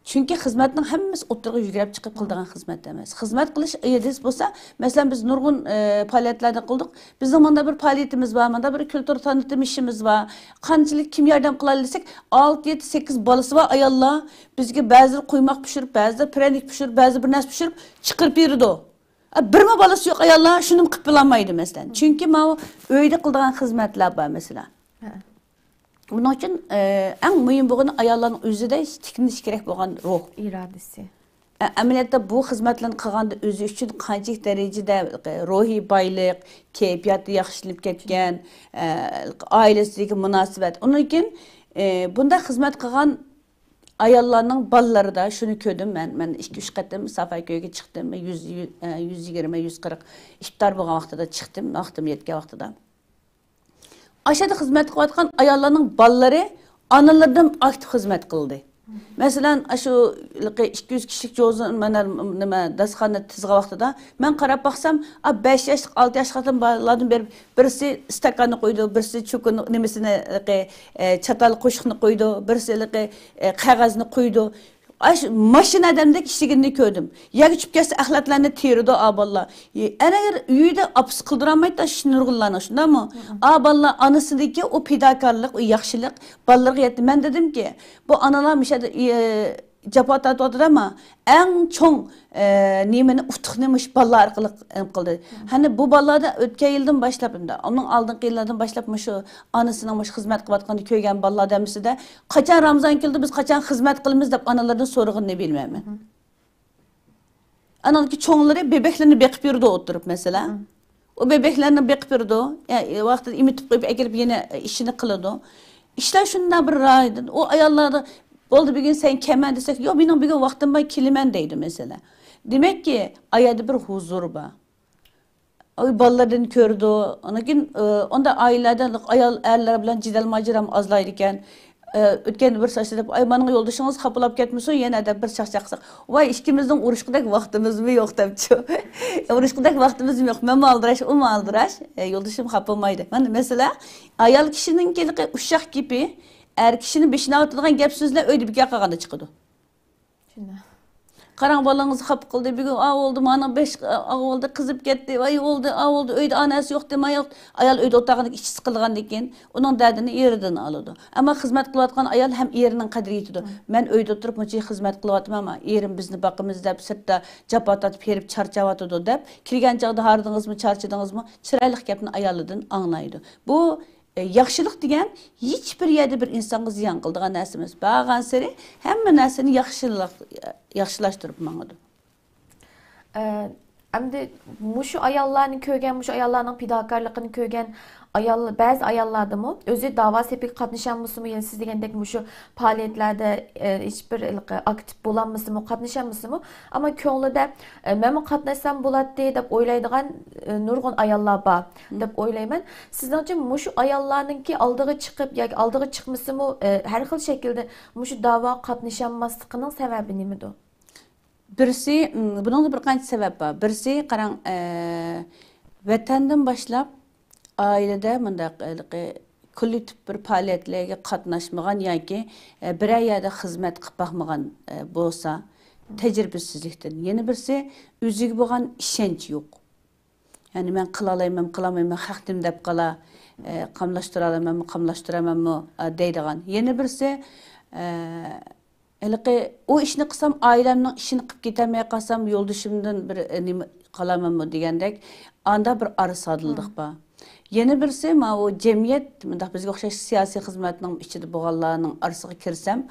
چۈنكى خىزمەتنىڭ ھەممىسى ئوتتۇرىغا يۈگرەپ چىقىپ قىلىدىغان خىزمەت ئەمەس. خىزمەت قىلىش ئىدىيىسى بولسا، مەسىلەن، بىز نۇرغۇن، ئە، پائالىيەتلەرنى قىلدۇق. بىزنىڭ مۇنداق بىر پائالىيىتىمىز بار، مۇنداق بىر كۈلتۈر تانىتىم ئىشىمىز بار. قانچىلىك كىم ياردەم قىلالايدۇ دېسەك، ئالتە، يەتتە، سەككىز بالىسى بار ئاياللار بىزگە بەزىلىرى قۇيماق پىشۇرۇپ، بەزىلىرى پىرەنىك پىشۇرۇپ، بەزىلىرى بىر نەرسە پىشۇرۇپ چىقىرىپ بېرىدۇ. ئە، بىرمۇ بالىسى يوق ئاياللار شۇنىمۇ قىلىپ بولالمايدۇ، مەسىلەن. چۈنكى ماۋۇ ئۆيدە قىلىدىغان خىزمەتلەر بار، مەسىلەن. ھە. بۇنىڭ ئۈچۈن، ئە، ئەڭ مۇھىم بولغىنى ئاياللارنىڭ ئۆزىدە تىكلىنىشى كېرەك بولغان روھ. ئىرادىسى. ئە، ئەمەلىيەتتە بۇ خىزمەتلەرنى قىلغاندا ئۆزى ئۈچۈن قانچىلىك دەرىجىدە روھىي بايلىق، كەيپىياتى ياخشىلىنىپ كەتكەن، ئە، ئائىلىسىدىكى مۇناسىۋەت. ئۇنىڭدىن كېيىن، ئە، بۇنداق خىزمەت قىلغان ئاياللارنىڭ بالىلىرىدا شۇنى كۆردۈم مەن. مەن ئىككى، ئۈچ قېتىم سافا كۆيگە چىقتىم. يۈز، يۈز، ئە، يۈز يىگىرمە، يۈز قىرىق ئىپتار بولغان ۋاقتىدا چىقتىم، ۋاقتىم يەتكەن ۋاقتىدا. ئاشۇ يەردە خىزمەت قىلىۋاتقان ئاياللارنىڭ بالىلىرى ئانىلىرىدىن ئاكتىپ خىزمەت قىلدى. مەسىلەن، ئاشۇ ھېلىقى ئىككى يۈز كىشىلىك جوزىن، مانا، نېمە، داستىخاننى تىزغان ۋاقتىدا مەن قاراپ باقسام، ئا، بەش ياشلىق، ئالتە ياشلىق بالىلاردىن بېرىپ، بىرسى ئىستاكاننى قويىدۇ، بىرسى چوكىنى، نېمىسىنى، ھېلىقى، ئە، چاتال قوشۇقنى قويىدۇ، بىرسى ھېلىقى، ئە، قەغەزنى قويىدۇ. ئاش-، ماشىنا ئادەمدەك ئىشلىگىنىنى كۆردۈم. يەرگە چۈشۈپ كەتسە، ئەخلەتلەرنى تېرىدۇ، ئا بالىلار. ئەنە ئۆيدە ئاپىسى قىلدۇرالمايتتى، ئاشۇ نۇرغۇنلارنىڭ، شۇنداقمۇ؟ ئا بالىلار ئانىسىدىكى ئۇ پىداكارلىق، ئۇ ياخشىلىق بالىلىرىغا يەتتى. مەن دېدىمكى، بۇ ئانىلار مۇشۇ يەردە، ئى، جاپا تارتىۋاتىدۇ، ئەمما ئەڭ چوڭ، ئە، نېمىنى، ئۇتۇقنى مۇشۇ بالىلار ئارقىلىق ئېلىپ قىلدى. ھەنە بۇ بالىلاردا ئۆتكەن يىلدىن باشلاپ، ئۇنىڭ ئالدىنقى يىللاردىن باشلاپ مۇشۇ ئانىسىنىڭ مۇشۇ خىزمەت قىلىۋاتقىنىنى كۆرگەن بالىلار ھەممىسىدە، قاچان رامىزان كېلىدۇ، بىز قاچان خىزمەت قىلىمىز دەپ ئانىلىرىدىن سورىغىنىنى بىلمەيمەن. ئانىڭكى چوڭلىرى بېبەكلىرىنى بېقىپ يۈرىدۇ ئولتۇرۇپ، مەسىلەن. ئۇ بېبەكلەرنى بېقىپ يۈرىدۇ. يا، ۋاقتىدا ئېمىتىپ قويۇپ ئەكېلىپ يەنە ئىشىنى قىلىدۇ. ئىشلار شۇنداق بىر رايىدىن. ئۇ ئاياللاردا، «بولدى، بۈگۈن سەن كەلمە» دېسەك، «يوق، مېنىڭ بۈگۈن ۋاقتىم بار، كېلىمەن» دەيدۇ، مەسىلەن. دېمەككى، ئا يەردە بىر ھۇزۇر بار. ئۇ بالىلىرىنى كۆرىدۇ. ئاندىن كېيىن، ئە، ئۇنداق ئائىلىلەردە ئايال، ئەرلەر بىلەن جېدەل ماجىرام ئازلايدىكەن. ئە، ئۆتكەندە بىر ساچتا دەپ، «ئاي، مانىڭغا يولدىشىڭىز خاپىلاپ كەتمىسۇن يەنە» دەپ بىر چاقچاق قىلساق، «ۋاي، ئىككىمىزنىڭ ئۇرۇشقۇدەك ۋاقتىمىزمۇ يوق» دەپچۇ. ئۇرۇشقۇدەك ۋاقتىمىزمۇ يوق. مەنمۇ ئالدىراش، ئۇمۇ ئالدىراش. ئە، يولدىشىم خاپا بولمايدۇ. مانا مەسىلە، ئايال كىشىنىڭكى ئۇششاق گېپى، ئەر كىشىنى بېشىنى ئاغرىتىدىغان گەپ سۆزلەر ئۆيدە بىكار قالغاندا چىقىدۇ. شۇنداق. قاراڭ، بالىڭىز خاپا قىلدى، بۈگۈن ئاۋۇ بولدى، مانا بەش، ئاۋۇ بولدى، قىزىپ كەتتى، ۋاي بولدى، ئاۋۇ بولدى، ئۆيدە ئانىسى يوق دېمەي يوق. ئايال ئۆيدە ئولتۇرغاندىكىن ئىچى سىقىلغاندىكىن ئۇنىڭ دەردىنى ئېرىدىن ئالىدۇ. ئەمما خىزمەت قىلىۋاتقان ئايال ھەم ئېرىنىڭ قەدرىگە يېتىدۇ. مەن ئۆيدە ئولتۇرۇپ مۇنچە خىزمەت قىلىۋاتىمەن، ئەمما ئېرىم بىزنى باقىمىز دەپ سىرتتا جاپا تارتىپ ھېرىپ چارچاۋاتىدۇ دەپ كىرگەن چاغدا ھاردىڭىزمۇ، چارچىدىڭىزمۇ؟ چىرايلىق گەپنى ئايالىدىن ئاڭلايدۇ. بۇ ئە، ياخشىلىق دېگەن ھېچبىر يەردە بىر ئىنسانغا زىيان قىلىدىغان نەرسە ئەمەس. بارغانسېرى ھەممە نەرسىنى ياخشىلىق-، ياخشىلاشتۇرۇپ ماڭىدۇ. ئە، ئەمدى مۇشۇ ئاياللارنى كۆرگەن، مۇشۇ ئاياللارنىڭ پىداكارلىقىنى كۆرگەن ئايال، بەزى ئاياللاردىمۇ ئۆزى داۋا سېپىگە قاتنىشالمىسىمۇ، يەنە سىز دېگەندەك مۇشۇ پائالىيەتلەردە، ئە، ھېچبىر ھېلىقى ئاكتىپ بولالمىسىمۇ، قاتنىشالمىسىمۇ، ئەمما كۆڭلىدە، ئە، مەنمۇ قاتناشسام بولاتتى دەپ ئويلايدىغان، ئە، نۇرغۇن ئاياللار بار دەپ ئويلايمەن. سىزنىڭچە مۇشۇ ئاياللارنىڭكى ئالدىغا چىقىپ ياكى ئالدىغا چىقمىسىمۇ، ئە، ھەر خىل شەكىلدە مۇشۇ داۋاغا قاتنىشالماسلىقىنىڭ سەۋەبى نېمىدۇ؟ بىرسى، م، بۇنىڭدا بىر قانچە سەۋەب بار. بىرسى، قاراڭ، ئە، ۋەتەندىن باشلاپ ئائىلىدە مۇنداق، ھېلىقى كوللېكتىپ بىر پائالىيەتلەرگە قاتناشمىغان ياكى، ئە، بىرەر يەردە خىزمەت قىلىپ باقمىغان، ئە، بولسا، تەجرىبىسىزلىكتىن. يەنە بىرسى، ئۆزىگە بولغان ئىشەنچ يوق. يەنى مەن قىلالايمەن، قىلالمايمەن، خەق نېمە دەپ قالا، ئە، قاملاشتۇرالايمەنمۇ، قاملاشتۇرالمايمەنمۇ، ئە، دەيدىغان. يەنە بىرسى، ئە، ھېلىقى ئۇ ئىشنى قىلسام، ئائىلەمنىڭ ئىشىنى قىلىپ كېتەلمەي قالسام، يولدىشىمدىن بىر، ئە، نېمە قالامەنمۇ دېگەندەك، ئاندا بىر ئارىسادىللىق بار. يەنە بىرسى، ماۋۇ جەمئىيەت، مۇنداق بىزگە ئوخشاش سىياسىي خىزمەتنىڭ ئىچىدە بولغانلارنىڭ ئارىسىغا كىرسەم،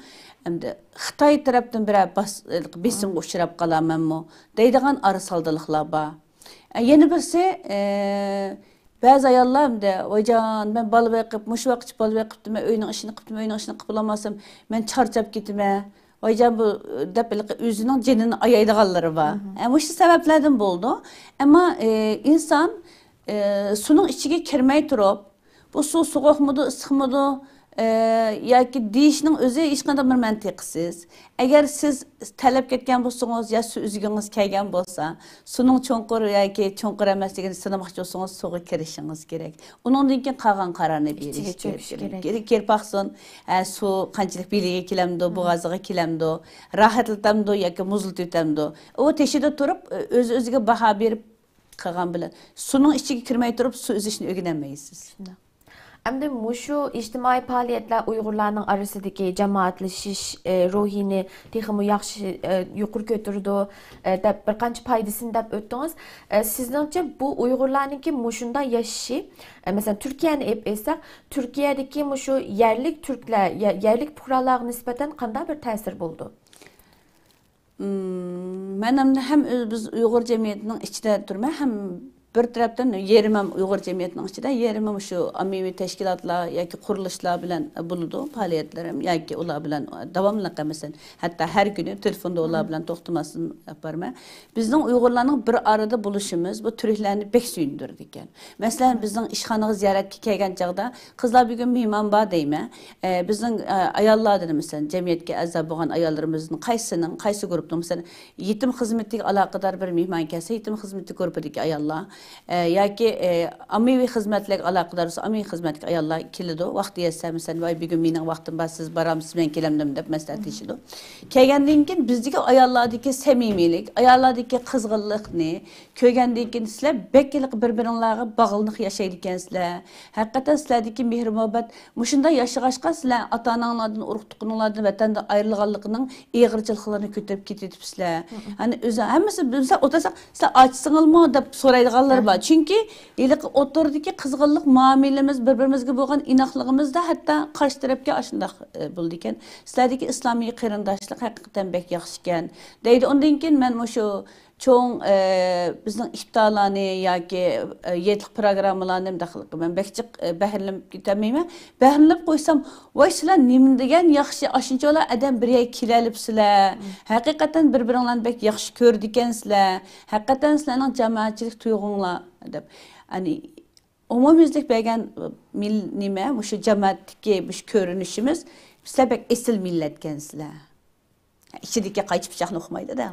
ئەمدى خىتاي تەرەپتىن بىرەر باس-، بېسىمغا ئۇچراپ قالامەنمۇ دەيدىغان ئارىسادىللىقلار بار. ئە، يەنە بىرسى، ئە، بەزى ئاياللار ئەمدى، «ۋايجان، مەن بالا بېقىپ، مۇشۇ ۋاقىتقىچە بالا بېقىپتىمەن، ئۆينىڭ ئىشىنى قىپتىمەن، ئۆينىڭ ئىشىنى قىپلىماسام، مەن چارچاپ كېتىمەن، ۋايجان بۇ» دەپ ھېلىقى ئۆزىنىڭ جېنىنى ئايايدىغانلىرى بار. ئە، مۇشۇ سەۋەبلەردىن بولىدۇ. ئەمما، ئە، ئىنسان، ئە، سۇنىڭ ئىچىگە كىرمەي تۇرۇپ، بۇ سۇ سوغۇقمىدۇ، ئىسسىقمىدۇ، ئە، ياكى دېيىشنىڭ ئۆزى ھېچقانداق بىر مەنتىقىسىز. ئەگەر سىز تەرلەپ كەتكەن بولسىڭىز يا سۇ ئۈزگۈڭىز كەلگەن بولسا، سۇنىڭ چوڭقۇر ياكى چوڭقۇر ئەمەسلىكىنى سىنىماقچى بولسىڭىز، سۇغا كىرىشىڭىز كېرەك. ئۇنىڭدىن كېيىن قالغان قارارنى بېرىش كېرەك. كېرىپ باقسۇن، ئە، سۇ قانچىلىك بېلىگە كېلەمدۇ، بوغازىغا كېلەمدۇ، راھەتلىتەمدۇ ياكى مۇزلىتىۋېتەمدۇ. ئۇ تېشىدا تۇرۇپ، ئۆز-ئۆزىگە باھا بېرىپ، قىلغان بىلەن سۇنىڭ ئىچىگە كىرمەي تۇرۇپ سۇ ئۈزۈشنى ئۆگىنەلمەيسىز. شۇنداق. ئەمدى مۇشۇ ئىجتىمائىي پائالىيەتلەر ئۇيغۇرلارنىڭ ئارىسىدىكى جامائەتلىشىش، ئى، روھىنى تېخىمۇ ياخشى، ئى، يۇقىرى كۆتۈرىدۇ، ئى، دەپ بىر قانچە پايدىسىنى دەپ ئۆتتىڭىز. ئى، سىزنىڭچە بۇ ئۇيغۇرلارنىڭكى مۇشۇنداق ياشىشى، ئى، مەسىلەن، تۈركىيەنى ئېلىپ ئېيتساق، تۈركىيەدىكى مۇشۇ يەرلىك تۈركلەر، يە-، يەرلىك پۇقرالارغا نىسبەتەن قانداق بىر تەسىر بولىدۇ؟ مم، مەن ئەمدى ھەم ئۆز-، بىز ئۇيغۇر جەمئىيىتىنىڭ ئىچىدە تۇرىمەن، ھەم بىر تەرەپتىن يېرىمىم ئۇيغۇر جەمئىيىتىنىڭ ئىچىدە، يېرىمىم شۇ ئاممىۋى تەشكىلاتلار ياكى قۇرۇلۇشلار بىلەن بولىدۇ پائالىيەتلىرىم، ياكى ئۇلار بىلەن داۋاملىق، مەسىلەن، ھەتتا ھەر كۈنى تېلېفوندا ئۇلار بىلەن توختىماستىن ئېلىپ بارىمەن. بىزنىڭ ئۇيغۇرلارنىڭ بىر ئارىدا بولۇشىمىز بۇ تۈركلەرنى بەك سۆيۈندۈرىدىكەن. مەسىلەن، بىزنىڭ ئىشخانىغا زىيارەتكە كەلگەن چاغدا، «قىزلار، بۈگۈن مېھمان بار» دەيمەن. ئە، بىزنىڭ، ئە، ئاياللاردىن، مەسىلەن، جەمئىيەتكە ئەزا بولغان ئاياللىرىمىزنىڭ قايسىنىڭ، قايسى گۇرۇپنىڭ، مەسىلەن، يېتىم خىزمىتىگە ئالاقىدار بىر مېھمان كەلسە، يېتىم خىزمىتى گۇرۇپپىدىكى ئاياللار، ئە، ياكى، ئە، ئاممىۋى خىزمەتلەرگە ئالاقىدار بولسا، ئاممىۋى خىزمەتتىكى ئاياللار كېلىدۇ. ۋاقتى يەتسە، مەسىلەن، «ۋاي، بۈگۈن مېنىڭ ۋاقتىم بار، سىز بارامسىز، مەن كېلەمدىم؟» دەپ مەسلىھەتلىشىدۇ. كەلگەندىن كېيىن بىزدىكى ئاياللاردىكى سەمىمىيلىك، ئاياللاردىكى قىزغىنلىقنى كۆرگەندىن كېيىن، سىلەر بەك ھېلىقى بىر-بىرىڭلارغا باغلىنىق ياشايدىكەنسىلەر. ھەقىقەتەن سىلەردىكى مېھىر-مۇھەببەت مۇشۇنداق ياشىغاچقا، سىلەر ئاتا-ئاناڭلاردىن، ئۇرۇق-تۇغقىنىڭلاردىن ۋەتەندىن ئايرىلغانلىقىنىڭ ئېغىرچىلىقلىرىنى كۆتۈرۈپ كېتىۋېتىپسىلەر. يەنى ئۆزى ھەممىسى، بىز ئولتۇرساق، «سىلەر ئاچسىڭىزمۇ؟» دەپ سورايدىغانلار بار. چۈنكى ھېلىقى ئوتتۇرىدىكى قىزغىنلىق مۇئامىلىمىز، بىر-بىرىمىزگە بولغان ئىناقلىقىمىزدا ھەتتا قارشى تەرەپكە ئاشۇنداق، ئە، بولىدىكەن. سىلەردىكى ئىسلامىي قېرىنداشلىق ھەقىقەتەن بەك ياخشىكەن، دەيدۇ. ئۇندىن كېيىن مەن مۇشۇ چوڭ، ئە، بىزنىڭ ئىپتارلارنى ياكى، ئە، ھېيتلىق پروگراممىلارنى مۇنداق قىلىپ، مەن بەك جىق، ئە، بەھرىلىنىپ كېتەلمەيمەن. بەھرىلىنىپ قويسام، «ۋاي، سىلەر نېمە دېگەن ياخشى، ئاشۇنچىۋالا ئادەم بىر يەرگە كېلەلىپسىلەر. ھەقىقەتەن بىر-بىرىڭلارنى بەك ياخشى كۆرىدىكەنسىلەر. ھەقىقەتەن سىلەرنىڭ جامائەتچىلىك تۇيغۇڭلار» دەپ. يەنى ئومۇميۈزلۈك بەرگەن، ئە، مىل-، نېمە، مۇشۇ جامائەتتىكى مۇشۇ كۆرۈنۈشىمىز، «سىلەر بەك ئېسىل مىللەتكەنسىلەر.» ئىچىدىكى قايچى پىچاقنى ئۇقمايدۇ-دە.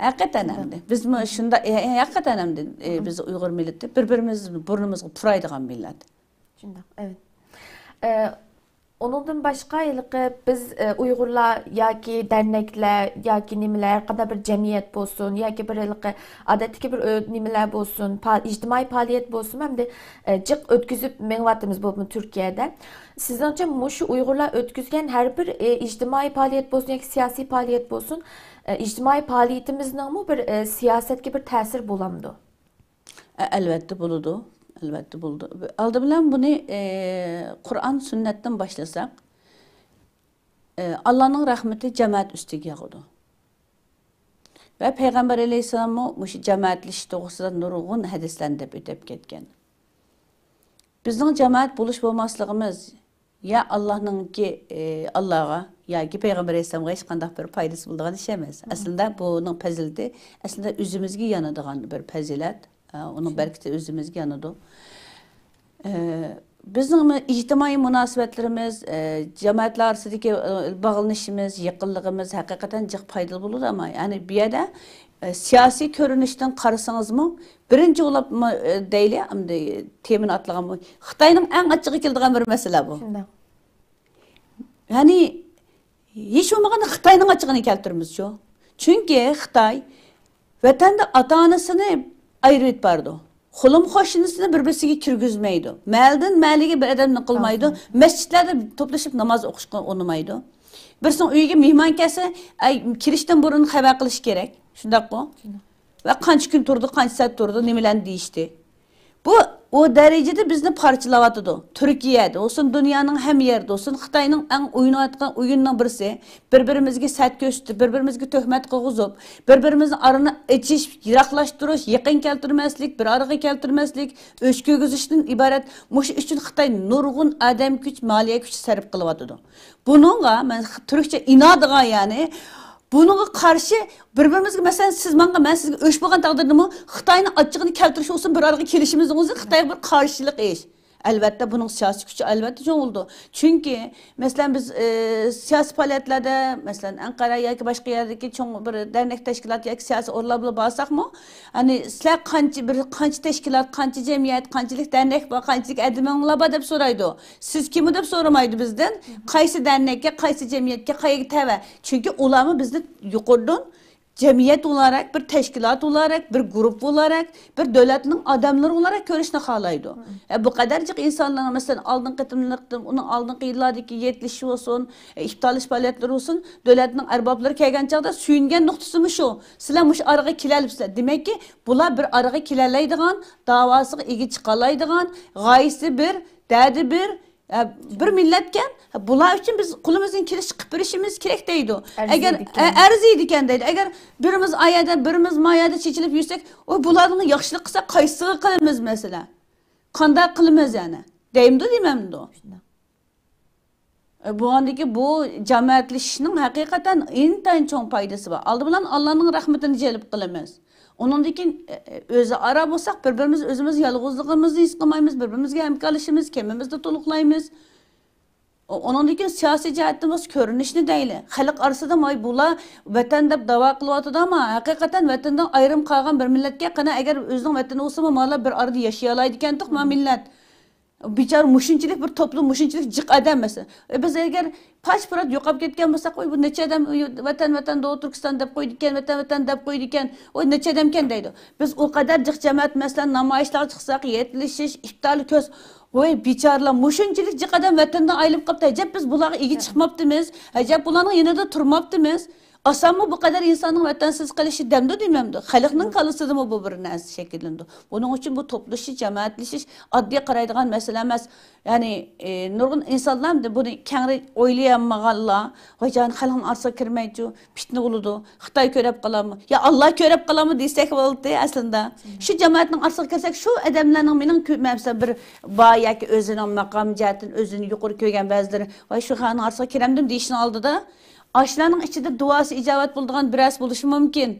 ھەقىقەتەن ئەمدى. بىزمۇ شۇنداق، ئە، ئە، ھەقىقەتەن ئەمدى، ئە، بىز ئۇيغۇر مىللىتى بىر-بىرىمىز بۇرنىمىزغا پۇرايدىغان مىللەت. شۇنداق، ئەۋەت. ئە، ئۇنىڭدىن باشقا، ھېلىقى بىز، ئە، ئۇيغۇرلار ياكى دەرنەكلەر ياكى نېمىلەر، ھەر قانداق بىر جەمئىيەت بولسۇن ياكى بىر ھېلىقى ئادەتتىكى بىر، ئە، نېمىلەر بولسۇن، پا-، ئىجتىمائىي پائالىيەت بولسۇن، ئەمدى، ئە، جىق ئۆتكۈزۈپ مېڭىۋاتىمىز بولۇپمۇ تۈركىيەدە. سىزنىڭچە مۇشۇ ئۇيغۇرلار ئۆتكۈزگەن ھەر بىر، ئى، ئىجتىمائىي پائالىيەت بولسۇن ياكى سىياسىي پائالىيەت بولسۇن، ئى، ئىجتىمائىي پائالىيىتىمىزنىڭمۇ بىر، ئى، سىياسەتكە بىر تەسىرى بولامدۇ؟ ئە-، ئەلۋەتتە بولىدۇ. ئەلۋەتتە بولىدۇ. ئالدى بىلەن بۇنى، ئى، قۇرئان سۈننەتتىن باشلىساق، ئى، ئاللانىڭ رەھمىتى جامائەت ئۈستىگە ياغىدۇ. ۋە پەيغەمبەر ئەلەيھىسسالاممۇ مۇشۇ جامائەتلىشىش توغرىسىدا نۇرغۇن ھەدىسلەرنى دەپ ئۆتۈپ كەتكەن. بىزنىڭ جامائەت بولۇش بولماسلىقىمىز يا ئاللانىڭكى، ئى، ئاللاغا ياكى پەيغەمبەر ئەلەيھىسسالامغا ھېچقانداق بىر پايدىسى بولىدىغان ئىش ئەمەس. ئەسلىدە بۇنىڭ پەزىلىتى، ئەسلىدە ئۆزىمىزگە يانىدىغان بىر پەزىلەت. ئە، ئۇنىڭ بەرىكىتى ئۆزىمىزگە يانىدۇ. ئە، بىزنىڭ ئىجتىمائىي مۇناسىۋەتلىرىمىز، ئە، جامائەتلەر ئارىسىدىكى، ئە، باغلىنىشىمىز، يېقىنلىقىمىز ھەقىقەتەن جىق پايدىلىق بولىدۇ. ئەمما، يەنى بۇ يەردە، ئە، سىياسىي كۆرۈنۈشتىن قارىسىڭىزمۇ، بىرىنچى بولۇپ، ئە، دەيلى، ئەمدى تېمىنى ئاتلىغانمۇ، خىتاينىڭ ئەڭ ئاچچىقى كېلىدىغان بىر مەسىلە بۇ. شۇنداق. يەنى، ھېچ بولمىغاندا خىتاينىڭ ئاچچىقىنى كەلتۈرىمىزچۇ؟ چۈنكى خىتاي ۋەتەندە ئاتا-ئانىسىنى ئايرىۋېتىپ بارىدۇ. قولۇم قوشنىسىنى بىر-بىرسىگە كىرگۈزمەيدۇ. مەھەللىدىن مەھەللىگە بىر ئادەمنى قىلمايدۇ. مەسچىتلەردە توپلىشىپ ناماز ئوقۇشقا ئۇنىمايدۇ. بىرسىنىڭ ئۆيىگە مېھمان كەلسە، ئەي، كېلىشتىن بۇرۇن خەۋەر قىلىش كېرەك. شۇنداققۇ؟ ۋە قانچە كۈن تۇرىدۇ، قانچە سائەت تۇرىدۇ، نېمىلەرنى دېيىشتى. بۇ، ئۇ دەرىجىدە بىزنى پارچىلاۋاتىدۇ. تۈركىيەدە بولسۇن، دۇنيانىڭ ھەممە يېرىدە بولسۇن، خىتاينىڭ ئەڭ ئويناۋاتقان ئويۇنىنىڭ بىرسى، بىر-بىرىمىزگە سەت كۆرسىتىپ، بىر-بىرىمىزگە تۆھمەت قىلغۇزۇپ، بىر-بىرىمىزنىڭ ئارىنى ئېچىش، يىراقلاشتۇرۇش، يېقىن كەلتۈرمەسلىك، بىر ئارىغا كەلتۈرمەسلىك، ئۆچ كىرگۈزۈشتىن ئىبارەت. مۇشۇ ئۈچۈن خىتاي نۇرغۇن ئادەم كۈچ، مالىيە كۈچ سەرپ قىلىۋاتىدۇ. بۇنىڭغا مەن خ-، تۈركچە ئىنادىغا، يەنى بۇنىڭغا قارشى بىر-بىرىمىزگە، مەسىلەن، سىز ماڭا، مەن سىزگە ئۆچ بولغان تەقدىردىمۇ خىتاينىڭ ئاچچىقىنى كەلتۈرۈش ئۈچۈن بىر ئارىغا كېلىشىمىزنىڭ ئۆزى خىتايغا بىر قارشىلىق ئىش. ئەلۋەتتە، بۇنىڭ سىياسىي كۈچى ئەلۋەتتە چوڭ بولىدۇ. چۈنكى، مەسىلەن، بىز، ئى، سىياسىي پائالىيەتلەردە، مەسىلەن، ئەنقەرە ياكى باشقا يەردىكى چوڭ بىر دەرنەك تەشكىلات ياكى سىياسىي ئورۇنلار بىلەن بارساقمۇ، يەنى سىلەر قانچە، بىر قانچە تەشكىلات، قانچە جەمئىيەت، قانچىلىك دەرنەك بار، قانچىلىك ئادىمىڭلار بار دەپ سورايدۇ. سىز كىمۇ دەپ سورىمايدۇ بىزدىن. قايسى دەرنەككە، قايسى جەمئىيەتكە، قەيەرگە تەۋە. چۈنكى ئۇلارمۇ بىزنى يۇقىرىدىن جەمئىيەت ئولاراق، بىر تەشكىلات ئولاراق، بىر گۇرۇپپا ئولاراق، بىر دۆلەتنىڭ ئادەملىرى ئولاراق كۆرۈشنى خالايدۇ. ئە، بۇ قەدەر جىق ئىنسانلارنى، مەسىلەن، ئالدىنقى قېتىملىق، ئۇنىڭ ئالدىنقى يىللاردىكى يەتمىش بولسۇن، ئە، ئىپتارلىشىش پائالىيەتلىرى بولسۇن، دۆلەتنىڭ ئەربابلىرى كەلگەن چاغدا سۆيۈنگەن نۇقتىسىمۇ شۇ. سىلەر مۇشۇ ئارىغا كېلەلىپسىلەر. دېمەككى، بۇلار بىر ئارىغا كېلەلەيدىغان، داۋاسىغا ئىگە چىقالايدىغان، غايىسى بىر، دەردى بىر، ئە، بىر مىللەتكەن، بۇلار ئۈچۈن بىز قولىمىزدىن كېلىشىچە قىلىپ بېرىشىمىز كېرەك دەيدۇ. ئەگەر، ئەرزىيدىكەن. ئە، ئەرزىيدىكەن دەيدۇ. ئەگەر بىرىمىز ئايەردە، بىرىمىز مايەردە چېچىلىپ يۈرسەك، ئۇ بۇلارنىڭ ياخشىلىق قىلسا، قايسىغا قىلىمىز مەسىلەن؟ قانداق قىلىمىز يەنە؟ دەيمدۇ دېمەمدۇ؟ شۇنداق. ئە، بۇ ئاندىكى بۇ جامائەتلىشىشنىڭ ھەقىقەتەن ئىنتايىن چوڭ پايدىسى بار. ئالدى بىلەن ئاللانىڭ رەھمىتىنى جەلپ قىلىمىز. ئۇنىڭدىن كېيىن، ئە، ئە، ئۆزئارا بولساق، بىر-بىرىمىز ئۆزىمىز يالغۇزلۇقىمىزنى ھېس قىلمايمىز، بىر-بىرىمىزگە ھەمكارلىشىمىز، كېمىمىزنى تولۇقلايمىز. ئۇ-، ئۇنىڭدىن كېيىن سىياسىي جەھەتتىن بولسا كۆرۈنۈشنى دەيلى. خەلق ئارىسىدا ماي بۇلار ۋەتەن دەپ داۋا قىلىۋاتىدۇ، ئەمما ھەقىقەتەن ۋەتەندىن ئايرىم قالغان بىر مىللەتكە قېنى ئەگەر ئۆزىنىڭ ۋەتىنى بولسىمۇ مالا بىر ئارىدا ياشىيالايدىكەنتۇق ما مىللەت. بىچارە مۇشۇنچىلىك بىر توپلۇم، مۇشۇنچىلىك جىق ئادەم مەسىلەن. ئە، بىز ئەگەر پاش-پۇرات يوقاپ كەتكەن بولساق، ۋاي، بۇ نەچچە ئادەم ۋەتەن، ۋەتەن، دو-، تۈركىستان دەپ قويىدىكەن، ۋەتەن، ۋەتەن دەپ قويىدىكەن، ۋاي، نەچچە ئادەمكەن دەيدۇ. بىز ئۇ قەدەر جىق جەمەت، مەسىلەن، نامايىشلارغا چىقساق، يەتلىشىش، ئىپتارلىق كۆرسە، ۋاي، بىچارىلار، مۇشۇنچىلىك جىق ئادەم ۋەتەندىن ئايرىلىپ قاپتۇ. ئەجەب، بىز بۇلارغا ئىگە چىقماپتىمىز. ئەجەب، بۇلارنىڭ يېنىدا تۇرماپتىمىز. ئاسانمۇ بۇ قەدەر ئىنساننىڭ ۋەتەنسىز قېلىشى دەمدۇ دېمەمدۇ؟ خەلقنىڭ كاللىسىدىمۇ بۇ بىر نەرسە شەكىللىنىدۇ. بۇنىڭ ئۈچۈن بۇ توپلىشىش، جامائەتلىشىش ئاددىي قارايدىغان مەسىلە ئەمەس. يەنى، ئى، نۇرغۇن ئىنسانلار بۇنى كەڭرى ئويلىيالمىغانلار، ۋاي جان، خەلقنىڭ ئارىسىغا كىرمەيچۇ، پىتنە بولىدۇ، خىتاي كۆرەپ قالامۇ، يا ئاللا كۆرەپ قالامۇ دېسەك بولدى ئەسلىندە. شۇ جامائەتنىڭ ئارىسىغا كىرسەك، شۇ ئادەملەرنىڭ مېنىڭ كۆ-، مەسىلەن، بىر بار ياكى ئۆزىنىڭ ماقام جەھەتتىن ئۆزىنى يۇقىرى كۆرگەن بەزىلىرى، ۋاي، شۇ خەقنىڭ ئارىسىغا كىرەمدىم دېيىشنىڭ ئالدىدا، ئاشۇلارنىڭ ئىچىدە دۇئاسى ئىجابەت بولىدىغان بىرەرسى بولۇشى مۇمكىن.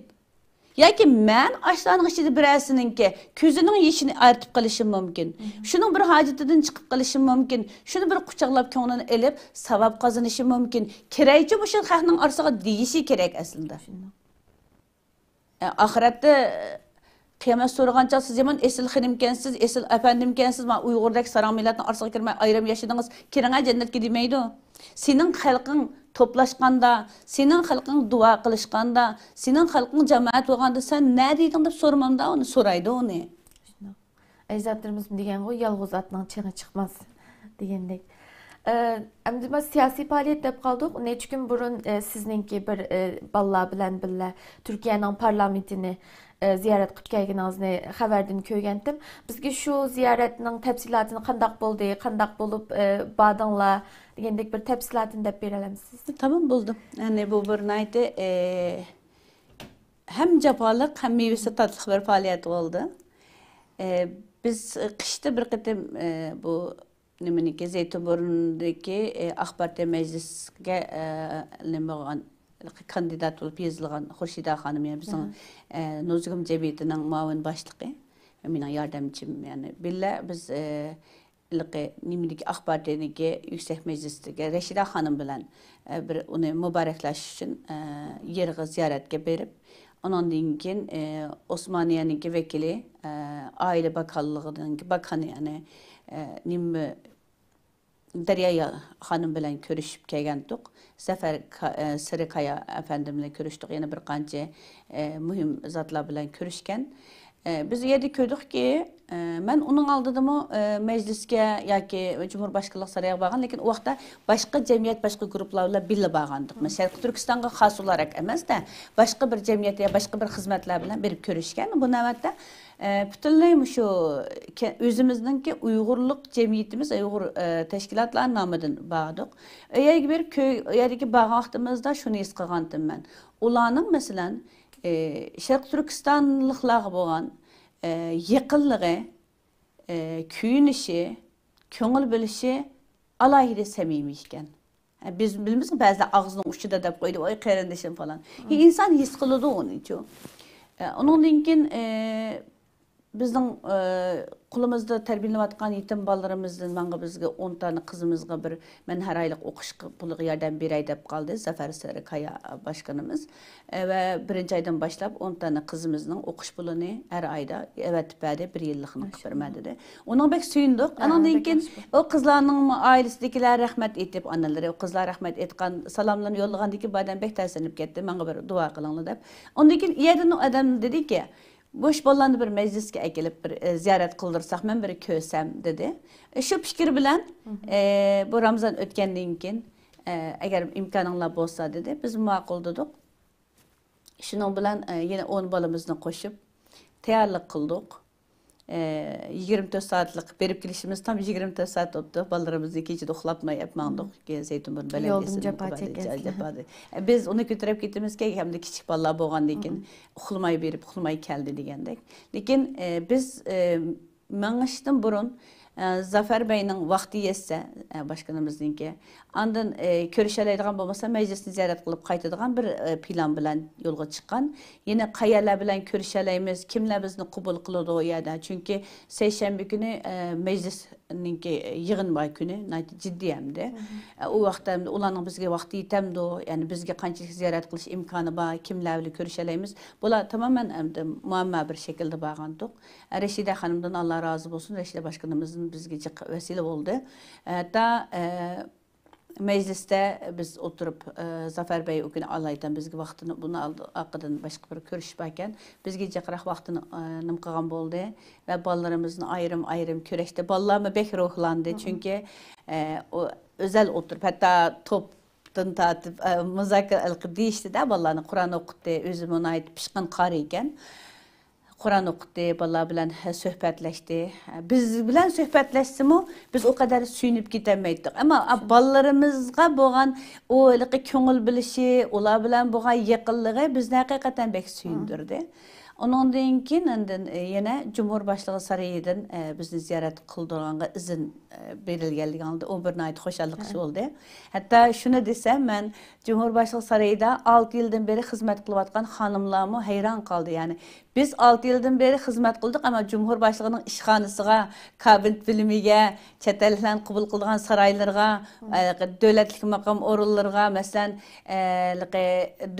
ياكى مەن ئاشۇلارنىڭ ئىچىدە بىرەرسىنىڭكى كۆزىنىڭ يېشىنى ئارتىپ قېلىشىم مۇمكىن. شۇنىڭ بىر ھاجىتىدىن چىقىپ قېلىشىم مۇمكىن. شۇنى بىر قۇچاقلاپ كۆڭلىنى ئېلىپ، ساۋاب قازىنىشىم مۇمكىن. كىرەيچۇ مۇشۇ خەقنىڭ ئارىسىغا دېيىشى كېرەك ئەسلىدە. شۇنداق. ئە، ئاخىرەتتە، ئە، قىيامەت سورىغان چاغ، سىز يامان ئېسىل خېنىمكەنسىز، ئېسىل ئەپەندىمكەنسىز، مانا ئۇيغۇردەك ساراڭ مىللەتنىڭ ئارىسىغا كىرمەي ئايرىم ياشىدىڭىز، كىرىڭە جەننەتكە دېمەيدۇ. سېنىڭ خەلقىڭ توپلاشقاندا، سېنىڭ خەلقىڭ دۇئا قىلىشقاندا، سېنىڭ خەلقىڭ جامائەت بولغاندا سەن نەدە ئىدىڭ دەپ سورىمامدا ئۇنى، سورايدۇ ئۇنى. شۇنداق. ئەجدادلىرىمىز دېگەنغۇ، يالغۇز ئاتنىڭ چېڭى چىقماس دېگەندەك. ئە، ئەمدى مانا سىياسىي پائالىيەت دەپ قالدۇق. نەچچە كۈن بۇرۇن، ئە، سىزنىڭكى بىر، ئە، بالىلار بىلەن بىللە تۈركىيەنىڭ پارلامېنتىنى، ئە، زىيارەت قىلىپ كەلگىنىڭىزنى خەۋەردىن كۆرگەنتىم. بىزگە شۇ زىيارەتنىڭ تەپسىلاتىنى قانداق بولدى، قانداق بولۇپ، ئە، باردىڭلار دېگەندەك بىر تەپسىلاتىنى دەپ بېرەلەمسىز؟ تامام بولدى. يەنى بۇ بىر ناھايىتى، ئە، ھەم جاپالىق، ھەم مېۋىسى تاتلىق بىر پائالىيەت بولدى. ئە، بىز قىشتا بىر قېتىم، ئە، بۇ نېمىنىڭكى، زەيتۇنبۇرۇندىكى، ئە، ئاق پارتىيە مەجلىسىگە، ئە، نېمە بولغان، كاندىدات بولۇپ يېزىلغان خۇرشىدا خانىم، يەنى بىزنىڭ، ئە، نوزۇگۇم جەمئىيىتىنىڭ مۇئاۋىن باشلىقى، مېنىڭ ياردەمچىم، يەنى بىللە بىز، ئە، ھېلىقى نېمىدىكى، ئاق پارتىيەنىڭكى يۈكسەك مەجلىسىدىكى رەشىدە خانىم بىلەن، ئە، بىر ئۇنى مۇبارەكلەش ئۈچۈن، ئە، يېرىغا زىيارەتكە بېرىپ، ئۇنىڭدىن كېيىن، ئە، ئوسمانىيەنىڭكى ۋەكىلى، ئە، ئائىلە باكانلىقىنىڭكى باكانى، يەنى، ئە، نېمە، دەريا خانىم بىلەن كۆرۈشۈپ كەلگەنتۇق. زەفەر كا-، ئە، سېرىكايا ئەپەندىم بىلەن كۆرۈشتۇق. يەنە بىر قانچە، ئە، مۇھىم زاتلار بىلەن كۆرۈشكەن. ئە، بىز ئۇ يەردە كۆردۇقكى، ئە، مەن ئۇنىڭ ئالدىدىمۇ، ئە، مەجلىسكە ياكى جۇمھۇرباشقانلىق سارىيىغا بارغان، لېكىن ئۇ ۋاقىتتا باشقا جەمئىيەت، باشقا گۇرۇپپىلار بىلەن بىللە بارغانىدۇق. مەسىلەن، شەرقىي تۈركىستانغا خاس ئولاراق ئەمەس-دە، باشقا بىر جەمئىيەت يا باشقا بىر خىزمەتلەر بىلەن بېرىپ كۆرۈشكەن. بۇ نۆۋەتتە، ئە، پۈتۈنلەي مۇشۇ كە-، ئۆزىمىزنىڭكى ئۇيغۇرلۇق جەمئىيىتىمىز، ئۇيغۇر، ئە، تەشكىلاتلار نامىدىن باردۇق. ئۇ يەرگە بېرىپ كۆ-، ئۇ يەردىكى بارغان ۋاقتىمىزدا شۇنى ھېس قىلغانتىم مەن. ئۇلارنىڭ، مەسىلەن، ئى، شەرقىي تۈركىستانلىقلارغا بولغان، ئى، يېقىنلىقى، ئى، كۆيۈنۈشى، كۆڭۈل بۆلۈشى ئالاھىدە سەمىمىي ئىكەن. ھە، بىز بىلىمىزغۇ، بەزىلەر ئاغزىنىڭ ئۇچىدا دەپ قويىدۇ، ۋاي قېرىندىشىم پالان. ھە، ئىنسان ھېس قىلىدۇ ئۇنىچۇ. ئە، ئۇنىڭدىن كېيىن، ئى، بىزنىڭ، ئى، قولىمىزدا تەربىيەلىنىۋاتقان يېتىم بالىلىرىمىزدىن ماڭا بىزگە ئون دانە قىزىمىزغا بىر مەن ھەر ئايلىق ئوقۇش پۇلىغا ياردەم بېرەي دەپ قالدى زەفەر سېرىكايا باشقىنىمىز. ئە، ۋە بىرىنچى ئايدىن باشلاپ ئون دانە قىزىمىزنىڭ ئوقۇش پۇلىنى ھەر ئايدا ئەۋەتىپ بەردى، بىر يىللىقنى قىلىپ بېرىمەن دېدى. ئۇنىڭ بەك سۆيۈندۇق. ھە، ئانىڭدىن كېيىن ئۇ قىزلارنىڭ ئائىلىسىدىكىلەر رەھمەت ئېيتىپ، ئانىلىرى، ئۇ قىزلار رەھمەت ئېيتقان سالاملىرىنى يوللىغاندىن كېيىن بۇ ئادەم بەك تەسىرلىنىپ كەتتى، ماڭا بىر دۇئا قىلىڭلار دەپ. ئاندىن كېيىن ئۇ يەردىن ئۇ ئادەم دېدىكى، بۇ ئىش بالىلارنى بىر مەجلىسكە ئەكېلىپ، بىر، ئە، زىيارەت قىلدۇرساق، مەن بىر كۆرسەم، دېدى. ئە، شۇ پىكىر بىلەن، ئە، بۇ رامىزان ئۆتكەندىن كېيىن، ئە، ئەگەر ئىمكانىڭلار بولسا، دېدى. بىز ماقۇل دېدۇق. شۇنىڭ بىلەن، ئە، يەنە ئون بالىمىزنى قوشۇپ تەييارلىق قىلدۇق. ئە، يىگىرمە تۆت سائەتلىك بېرىپ كېلىشىمىز، تام يىگىرمە تۆت سائەت بوپتۇ. بالىلىرىمىزنى كېچىدە ئۇخلاتماي ئەپ ماڭدۇق. كېيىن زەيتۇنبۇرنى يولدىمۇ بەلەندىيەسىدىن جاپا چەككەنسىلەر. بىز ئۇنى كۆتۈرۈپ كېتىمىزكەن، ھەمدە كىچىك بالىلار بولغاندىن كېيىن ئۇخلىماي بېرىپ، ئۇخلىماي كەلدى دېگەندەك. لېكىن، ئە، بىز، ئە، مېڭىشتىن بۇرۇن، ئە، زافەر بەينىڭ ۋاقتى يەتسە، ئە، باشقىنىمىزنىڭكى، ئاندىن، ئە، كۆرۈشەلەيدىغان بولمىسا، مەجلىسنى زىيارەت قىلىپ قايتىدىغان بىر، ئە، پىلان بىلەن يولغا چىققان. يەنە قەيەرلەر بىلەن كۆرۈشەلەيمىز، كىملەر بىزنى قوبۇل قىلىدۇ ئۇ يەردە؟ چۈنكى سەيشەنبە كۈنى، ئە، مەجلىسنىڭكى يىغىن بار كۈنى، ناھايىتى جىددىي ھەمدە. ئە، ئۇ ۋاقىتتا ھەمدە ئۇلارنىڭ بىزگە ۋاقتى يېتەمدۇ؟ يەنى بىزگە قانچىلىك زىيارەت قىلىش ئىمكانى بار؟ كىملەر بىلەن كۆرۈشەلەيمىز؟ بۇلار تامامەن ئەمدى مۇئەمما بىر شەكىلدە بارغانتۇق. رەشىدە خانىمدىن ئاللا رازى بولسۇن، رەشىدە باشقىنىمىزدىن بىزگە جىق ۋەسىلە بولدى. ھەتتا، ئە، مەجلىستە بىز ئولتۇرۇپ، ئە، زافەر بەي ئۇ كۈنى ئالايىتەن بىزگە ۋاقتىنى، بۇنى ئالدى، ئارقىدىن باشقا بىر كۆرۈشۈش باركەن، بىزگە جىقراق ۋاقتىنى، ئە، نېمە قىلغان بولدى ۋە بالىلىرىمىزنى ئايرىم-ئايرىم كۆرۈشتى. بالىلارمۇ بەك روھلاندى، چۈنكى، ئە، ئۇ ئۆزەل ئولتۇرۇپ، ھەتتا توپتىن تارتىپ، ئە، مۇزاكىرە دېيىشتى-دە، بالىلارنى قۇرئان ئوقۇتتى، ئۆزىمۇ ناھايىتى پىشقان قارىي ئىكەن. قۇرئان ئوقۇتتى، بالىلار بىلەن سۆھبەتلەشتى. بىز بىلەن سۆھبەتلەشسىمۇ، بىز ئۇ قەدەر سۆيۈنۈپ كېتەلمەيتتۇق. ئەمما بالىلىرىمىزغا بولغان ئۇ ھېلىقى كۆڭۈل بۆلۈشى، ئۇلار بىلەن بولغان يېقىنلىقى بىزنى ھەقىقەتەن بەك سۆيۈندۈردى. ئۇنىڭدىن كېيىن ئاندىن، ئە، يەنە جۇمھۇر باشلىقى سارىيىدىن، ئە، بىزنى زىيارەت قىلدۇرغانغا ئىزىن، ئە، بېرىلگەنلىكىڭىزدە ئۇ بىر ناھايىتى خۇشاللىق ئىش بولدى. ھەتتا شۇنى دېسەم، مەن جۇمھۇر باشلىقى سارىيىدا ئالتە يىلدىن بېرى خىزمەت قىلىۋاتقان خانىملارمۇ ھەيران قالدى. يەنى بىز ئالتە يىلدىن بېرى خىزمەت قىلدۇق، ئەمما جۇمھۇر باشلىقىنىڭ ئىشخانىسىغا، كابىنېت بۆلۈمىگە، چەت ئەللىكلەرنى قوبۇل قىلىدىغان سارايلىرىغا، ئە، دۆلەتلىك ماقام ئورۇنلىرىغا، مەسىلەن، ئە، ھېلىقى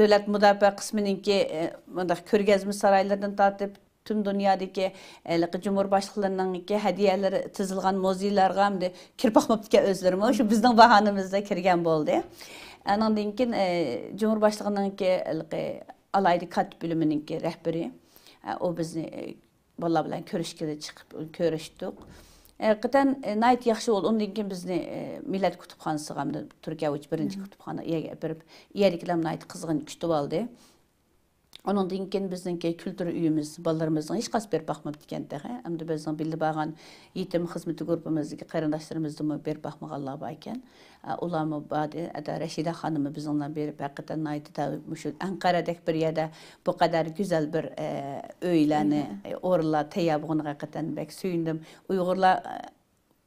دۆلەت مۇداپىئە قىسمىنىڭكى، ئە، مۇنداق كۆرگەزمە سارايلىرىدىن تارتىپ، پۈتۈن دۇنيادىكى، ئە، ھېلىقى جۇمھۇر باشلىقلىرىنىڭكى ھەدىيەلىرى تىزىلغان مۇزېيلارغا ئەمدى كىرىپ باقماپتىكەن ئۆزلىرىمۇ. شۇ بىزنىڭ باھانىمىزدا كىرگەن بولدى. ئانىڭدىن كېيىن، ئە، جۇمھۇر باشلىقىنىڭكى ھېلىقى ئالاھىدە كاتىپ بۆلۈمىنىڭكى رەھبىرى، ئە، ئۇ بىزنى، ئە، بالىلار بىلەن كۆرۈشكىلى چىقىپ كۆرۈشتۇق. ھەقىقەتەن، ئە، ناھايىتى ياخشى بولدى. ئۇندىن كېيىن بىزنى، ئە، مىللەت كۇتۇپخانىسىغا، ھەمدە تۈركىيە بويىچە بىرىنچى كۇتۇپخانا ئۇ يەرگە ئەپىرىپ، ئۇ يەردىكىلەر ناھايىتى قىزغىن كۈتۈۋالدى. ئۇنىڭدىن كېيىن بىزنىڭكى كۈلتۈر ئۆيىمىز بالىلىرىمىزنىڭ ھېچقايسى بېرىپ باقماپتىكەن تېخى. ئەمدى بىزنىڭ بىللە بارغان يېتىم خىزمىتى گۇرۇپپىمىزدىكى قېرىنداشلىرىمىزدىنمۇ بېرىپ باقمىغانلار باركەن. ئە، ئۇلارمۇ باردى. ھەتتا رەشىدە خانىممۇ بىزنىڭ بىلەن بېرىپ، ھەقىقەتەن ناھايىتى تە-، مۇشۇ ئەنقەرەدەك بىر يەردە بۇ قەدەر گۈزەل بىر، ئە، ئۆيلەرنى، ئە، ئورۇنلار تەييار بولغىنىغا ھەقىقەتەن بەك سۆيۈندۈم. ئۇيغۇرلار، ئە،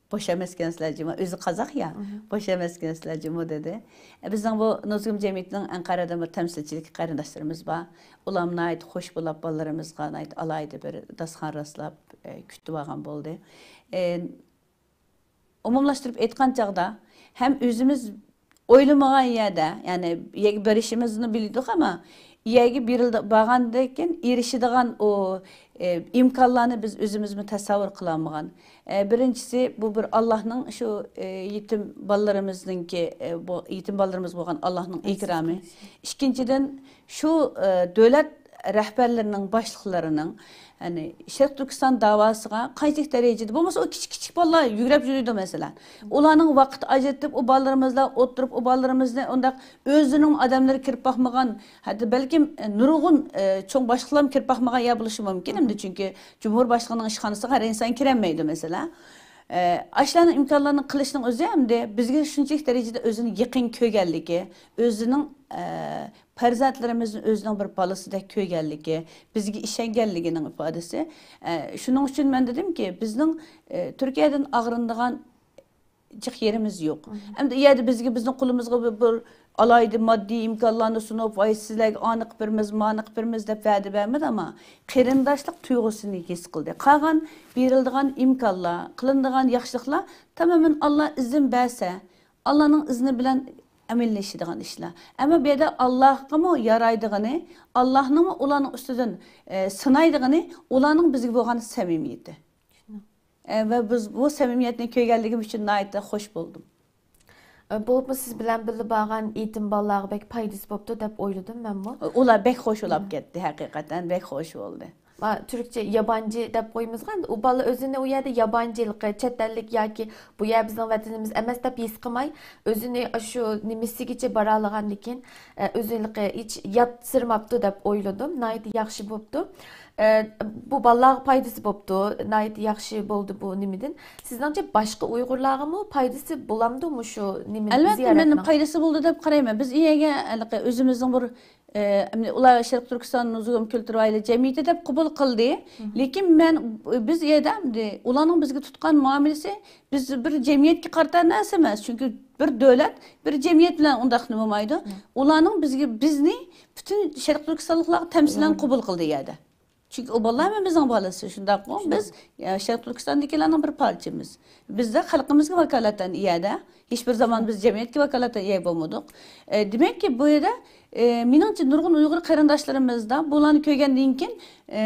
بوش ئەمەسكەنسىلەر جۇمۇ، ئۆزى قازاق يا، بوش ئەمەسكەنسىلەر جۇمۇ دېدى. ئە، بىزنىڭ بۇ نۇزۇگۇم جەمئىيىتىنىڭ ئەنقەرەدىمۇ تەمسىلچىلىك قېرىنداشلىرىمىز بار. ئۇلارمۇ ناھايىتى خۇش بولاپ، بالىلىرىمىزغا ناھايىتى ئالاھىدە بىر داستىخان راسلاپ، ئە، كۈتۈۋالغان بولدى. ئە، ئومۇملاشتۇرۇپ ئېيتقان چاغدا ھەم ئۆزىمىز ئويلىمىغان يەردە، يەنى يەرگە بېرىشىمىزنى بىلدۇق، ئەمما يەرگە بېرىلدى-، بارغاندىن كېيىن ئېرىشىدىغان ئۇ، ئە، ئىمكانلارنى بىز ئۆزىمىزمۇ تەسەۋۋۇر قىلالمىغان. ئە، بىرىنچىسى، بۇ بىر ئاللاھنىڭ شۇ، ئە، يېتىم بالىلىرىمىزنىڭكى، ئە، بۇ يېتىم بالىلىرىمىز بولغان ئاللاھنىڭ ئىكرامى. ئىككىنچىدىن، شۇ، ئە، دۆلەت رەھبەرلىرىنىڭ، باشلىقلىرىنىڭ، يەنى شەرقىي تۈركىستان داۋاسىغا قانچىلىك دەرىجىدە، بولمىسا ئۇ كىچىك، كىچىك بالىلار يۈگرەپ يۈرىدۇ مەسىلەن. ئۇلارنىڭ ۋاقىت ئاجرىتىپ، ئۇ بالىلىرىمىز بىلەن ئولتۇرۇپ، ئۇ بالىلىرىمىزنى ئۇنداق ئۆزىنىڭ ئادەملىرى كىرىپ باقمىغان، ھەتتا بەلكىم، ئە، نۇرغۇن، ئە، چوڭ باشلىقلارمۇ كىرىپ باقمىغان يەر بولۇشى مۇمكىن ئەمدى، چۈنكى جۇمھۇر باشلىقىنىڭ ئىشخانىسىغا ھەر ئىنسان كىرەلمەيدۇ مەسىلەن. ئە، ئاشۇلارنىڭ ئىمكانلىرىنى قىلىشنىڭ ئۆزى ئەمدى بىزگە شۇنچىلىك دەرىجىدە ئۆزىنى يېقىن كۆرگەنلىكى، ئۆزىنىڭ، ئە، پەرزەنتلىرىمىزنى ئۆزىنىڭ بىر بالىسىدەك كۆرگەنلىكى، بىزگە ئىشەنگەنلىكىنىڭ ئىپادىسى. ئە، شۇنىڭ ئۈچۈن مەن دېدىمكى، بىزنىڭ، ئە، تۈركىيەدىن ئاغرىنىدىغان جىق يېرىمىز يوق. ئەمدى ئۇ يەردە بىزگە، بىزنىڭ قولىمىزغا بىر، بىر ئالاھىدە ماددىي ئىمكانلارنى سۇنۇپ، ۋاي، سىلەرگە ئانى قىلىپ بېرىمىز، مانى قىلىپ بېرىمىز دەپ ۋەدە بەرمىدى، ئەمما قېرىنداشلىق تۇيغۇسىنى ھېس قىلدى. قالغان بېرىلىدىغان ئىمكانلار، قىلىنىدىغان ياخشىلىقلار تامامەن ئاللا ئىزىن بەرسە، ئاللانىڭ ئىزنى بىلەن ئەمەلىيلىشىدىغان ئىشلار. ئەمما بۇ يەردە ئاللاغىمۇ يارايدىغىنى، ئاللانىڭمۇ ئۇلارنىڭ ئۈستىدىن، ئە، سىنايدىغىنى ئۇلارنىڭ بىزگە بولغان سەمىمىيىتى. ئە، ۋە بىز بۇ سەمىمىيەتنى كۆرگەنلىكىم ئۈچۈن ناھايىتى خوش بولدۇم. ئە، بولۇپمۇ سىز بىلەن بىللە بارغان يېتىم بالىلارغا بەك پايدىسى بوپتۇ دەپ ئويلىدىم مەنمۇ. ئۇلار بەك خوش بولاپ كەتتى، ھەقىقەتەن بەك خوش بولدى. ما، تۈركچە يابانچى دەپ قويىمىزغۇ، ئەمدى ئۇ بالا ئۆزىنى ئۇ يەردە يابانچىلىقى، چەت ئەللىك ياكى بۇ يەر بىزنىڭ ۋەتىنىمىز ئەمەس دەپ ھېس قىلماي، ئۆزىنى شۇ نېمىسىگىچە بارالىغاندىكىن، ئە، ئۆزىنى ھېچ ياتسىرىماپتۇ دەپ ئويلىدىم. ناھايىتى ياخشى بوپتۇ. ئە، بۇ بالىلارغا پايدىسى بوپتۇ، ناھايىتى ياخشى بولدى بۇ نېمىدىن. سىزنىڭچە باشقا ئۇيغۇرلارغىمۇ پايدىسى بولامدۇ مۇشۇ نېمە، ئەلۋەتتە، مەن زىيارەتنىڭ؟ پايدىسى بولدى دەپ قارايمەن. بىز ئۇ يەرگە ھېلىقى ئۆزىمىزنىڭ بىر، ئە، ئەمدى ئۇلار شەرقىي تۈركىستان زۇلۇم كۈلتۈر ئائىلە جەمئىيىتى دەپ قوبۇل قىلدى. لېكىن مەن، بىز ئۇ يەردە ئەمدى ئۇلارنىڭ بىزگە تۇتقان مۇئامىلىسى بىز بىر جەمئىيەتكە قارىتا نەرسە ئەمەس. چۈنكى بىر دۆلەت بىر جەمئىيەت بىلەن ئۇنداق نېمە بولمايدۇ. ئۇلارنىڭ بىزگە، بىزنى پۈتۈن شەرقىي تۈركىستانلىقلارغا تەمسىلەن قوبۇل قىلدى ئۇ يەردە. چۈنكى ئۇ بالىلار ھەممىمىزنىڭ بالىسى، شۇنداقمۇ؟ بىز، يا، شەرقىي تۈركىستاندىكىلەرنىڭ بىر پارچىمىز. بىزدە خەلقىمىزگە ۋاكالىتەن ئىگە-دە. ھېچبىر زامان بىز جەمئىيەتكە ۋاكالىتەن ئىگە بولمىدۇق. ئە، دېمەككى، بۇ يەردە، ئە، مېنىڭچە، نۇرغۇن ئۇيغۇر قېرىنداشلىرىمىزدا بۇلارنى كۆرگەندىن كېيىن، ئە،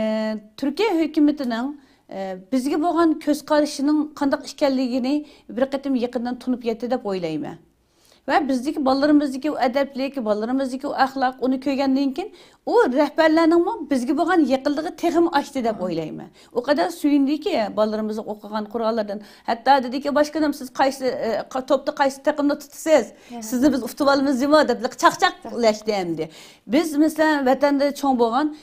تۈركىيە ھۆكۈمىتىنىڭ، ئە، بىزگە بولغان كۆز قارىشىنىڭ قانداق ئىكەنلىكىنى بىر قېتىم يېقىندىن تونۇپ يەتتى دەپ ئويلايمەن. ۋە بىزدىكى بالىلىرىمىزدىكى ئۇ ئەدەپلىك، بالىلىرىمىزدىكى ئۇ ئەخلاق، ئۇنى كۆرگەندىن كېيىن، ئۇ رەھبەرلەرنىڭمۇ بىزگە بولغان يېقىنلىقى تېخىمۇ ئاشتى دەپ ئويلايمەن. ئۇ قەدەر سۆيۈندىكى بالىلىرىمىزنىڭ ئوقۇغان قوراللىرىدىن. ھەتتا دېدىكى، باشقىنىم، سىز قايسى، ئە، توپتا قايسى تېقىمنى تۇتىسىز؟ سىزنى بىز ئۇتۇپ ئالىمىز جۇمۇ دەپ چاقچاق ئۇلاشتى ئەمدى. بىز، مەسىلەن، ۋەتەندە چوڭ بولغان،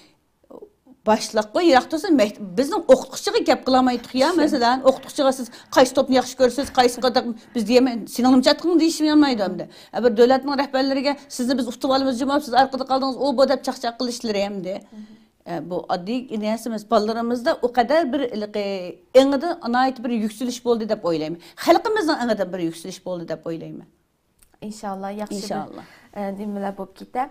باشلىققۇ يىراق تۇرسۇن، مەكتەپ، بىزنىڭ ئوقۇتقۇچىغا گەپ قىلالمايتتۇق يا، مەسىلەن، ئوقۇتقۇچىغا سىز قايسى توپنى ياخشى كۆرىسىز، قايسى قاتاق، بىز دېيەلمەي، سېنىڭ نېمە چاتىقىڭ دېيىشىم يالمايدۇ ئەمدى. ئە، بىر دۆلەتنىڭ رەھبەرلىرىگە سىزنى بىز ئۇتۇپ ئالىمىز جۇمۇ، سىز ئارقىدا قالدىڭىز، ئۇ بۇ دەپ چاقچاق قىلىشلىرى ئەمدى. ئە، بۇ ئاددىي نەرسە ئەمەس. بالىلىرىمىزدا ئۇ قەدەر بىر ھېلىقى ئېڭىدا ناھايىتى بىر يۈكسىلىش بولدى دەپ ئويلايمەن. خەلقىمىزنىڭ ئېڭىدا بىر يۈكسىلىش بولدى دەپ ئويلايمەن. ئىنشاللا ياخشى بىر، ئە، نېمىلەر بولۇپ كېتە.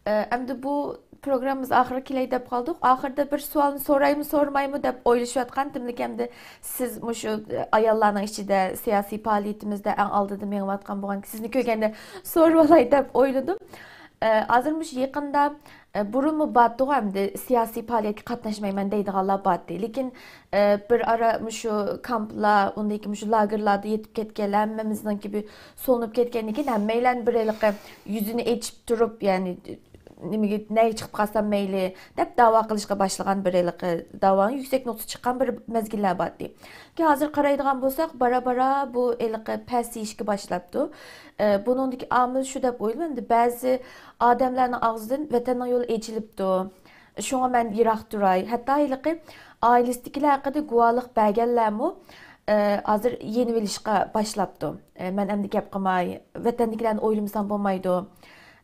ئە، ئەمدى بۇ پروگراممىمىز ئاخىرىغا كېلەي دەپ قالدۇق. ئاخىرىدا بىر سوئالنى سورايمۇ، سورىمايمۇ دەپ ئويلىشىۋاتقانتىم، لېكىن ئەمدى سىز مۇشۇ، ئە، ئاياللارنىڭ ئىچىدە سىياسىي پائالىيىتىمىزدە ئەڭ ئالدىدا مېڭىۋاتقان بولغان، سىزنى كۆرگەندە سورىۋالاي دەپ ئويلىدىم. ئە، ھازىر مۇشۇ يېقىندا، ئە، بۇرۇنمۇ بارتىغۇ ئەمدى سىياسىي پائالىيەتكە قاتناشمايمەن دەيدىغانلار بارتى. لېكىن، ئە، بىر ئارا مۇشۇ كامپلار، ئۇندىن كېيىن مۇشۇ لاگېرلاردا يېتىپ كەتكەنلەر ھەممىمىزنىڭكى بىر سولىنىپ كەتكەندىن كېيىن، ھەممەيلەن بىر ھېلىقى يۈزىنى ئېچىپ تۇرۇپ، يەنى نېمىگە، نەگە چىقىپ قالسام مەيلى دەپ داۋا قىلىشقا باشلىغان بىر ھېلىقى داۋانىڭ يۈكسەك نۇقتىسى چىققان بىر مەزگىللەر بارتى. كېيىن ھازىر قارايدىغان بولساق، بارا-بارا بۇ ھېلىقى پەسىيىشكە باشلاپتۇ. ئە، بۇنىڭدىكى ئامىل شۇ دەپ ئويلايمەن. ئەمدى بەزى ئادەملەرنىڭ ئاغزىدىن ۋەتەننىڭ يولى ئېچىلىپتۇ، شۇڭا مەن يىراق تۇراي. ھەتتا ھېلىقى ئائىلىسىدىكىلەر ھەققىدە گۇۋاھلىق بەرگەنلەرمۇ، ئە، ھازىر يېنىۋېلىشقا باشلاپتۇ. ئە، مەن ئەمدى گەپ قىلماي، ۋەتەندىكىلەرنى ئويلىمىسام بولمايدۇ.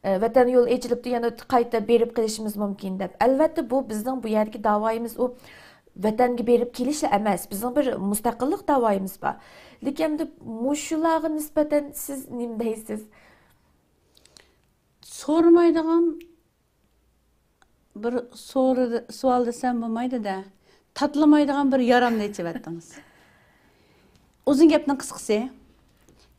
ئە، ۋەتەن يولى ئېچىلىپتۇ، يەنە قايتا بېرىپ قېلىشىمىز مۇمكىن دەپ. ئەلۋەتتە، بۇ بىزنىڭ بۇ يەردىكى داۋايىمىز ئۇ ۋەتەنگە بېرىپ كېلىشلا ئەمەس، بىزنىڭ بىر مۇستەقىللىق داۋايىمىز بار. لېكىن ئەمدى مۇشۇلارغا نىسبەتەن سىز نېمە دەيسىز؟ سورىمايدىغان بىر سورا-، سوئال دېسەم بولمايدۇ-دە. تاتىلىمايدىغان بىر يارامنى ئېچىۋەتتىڭىز. ئۇزۇن گەپنىڭ قىسقىسى،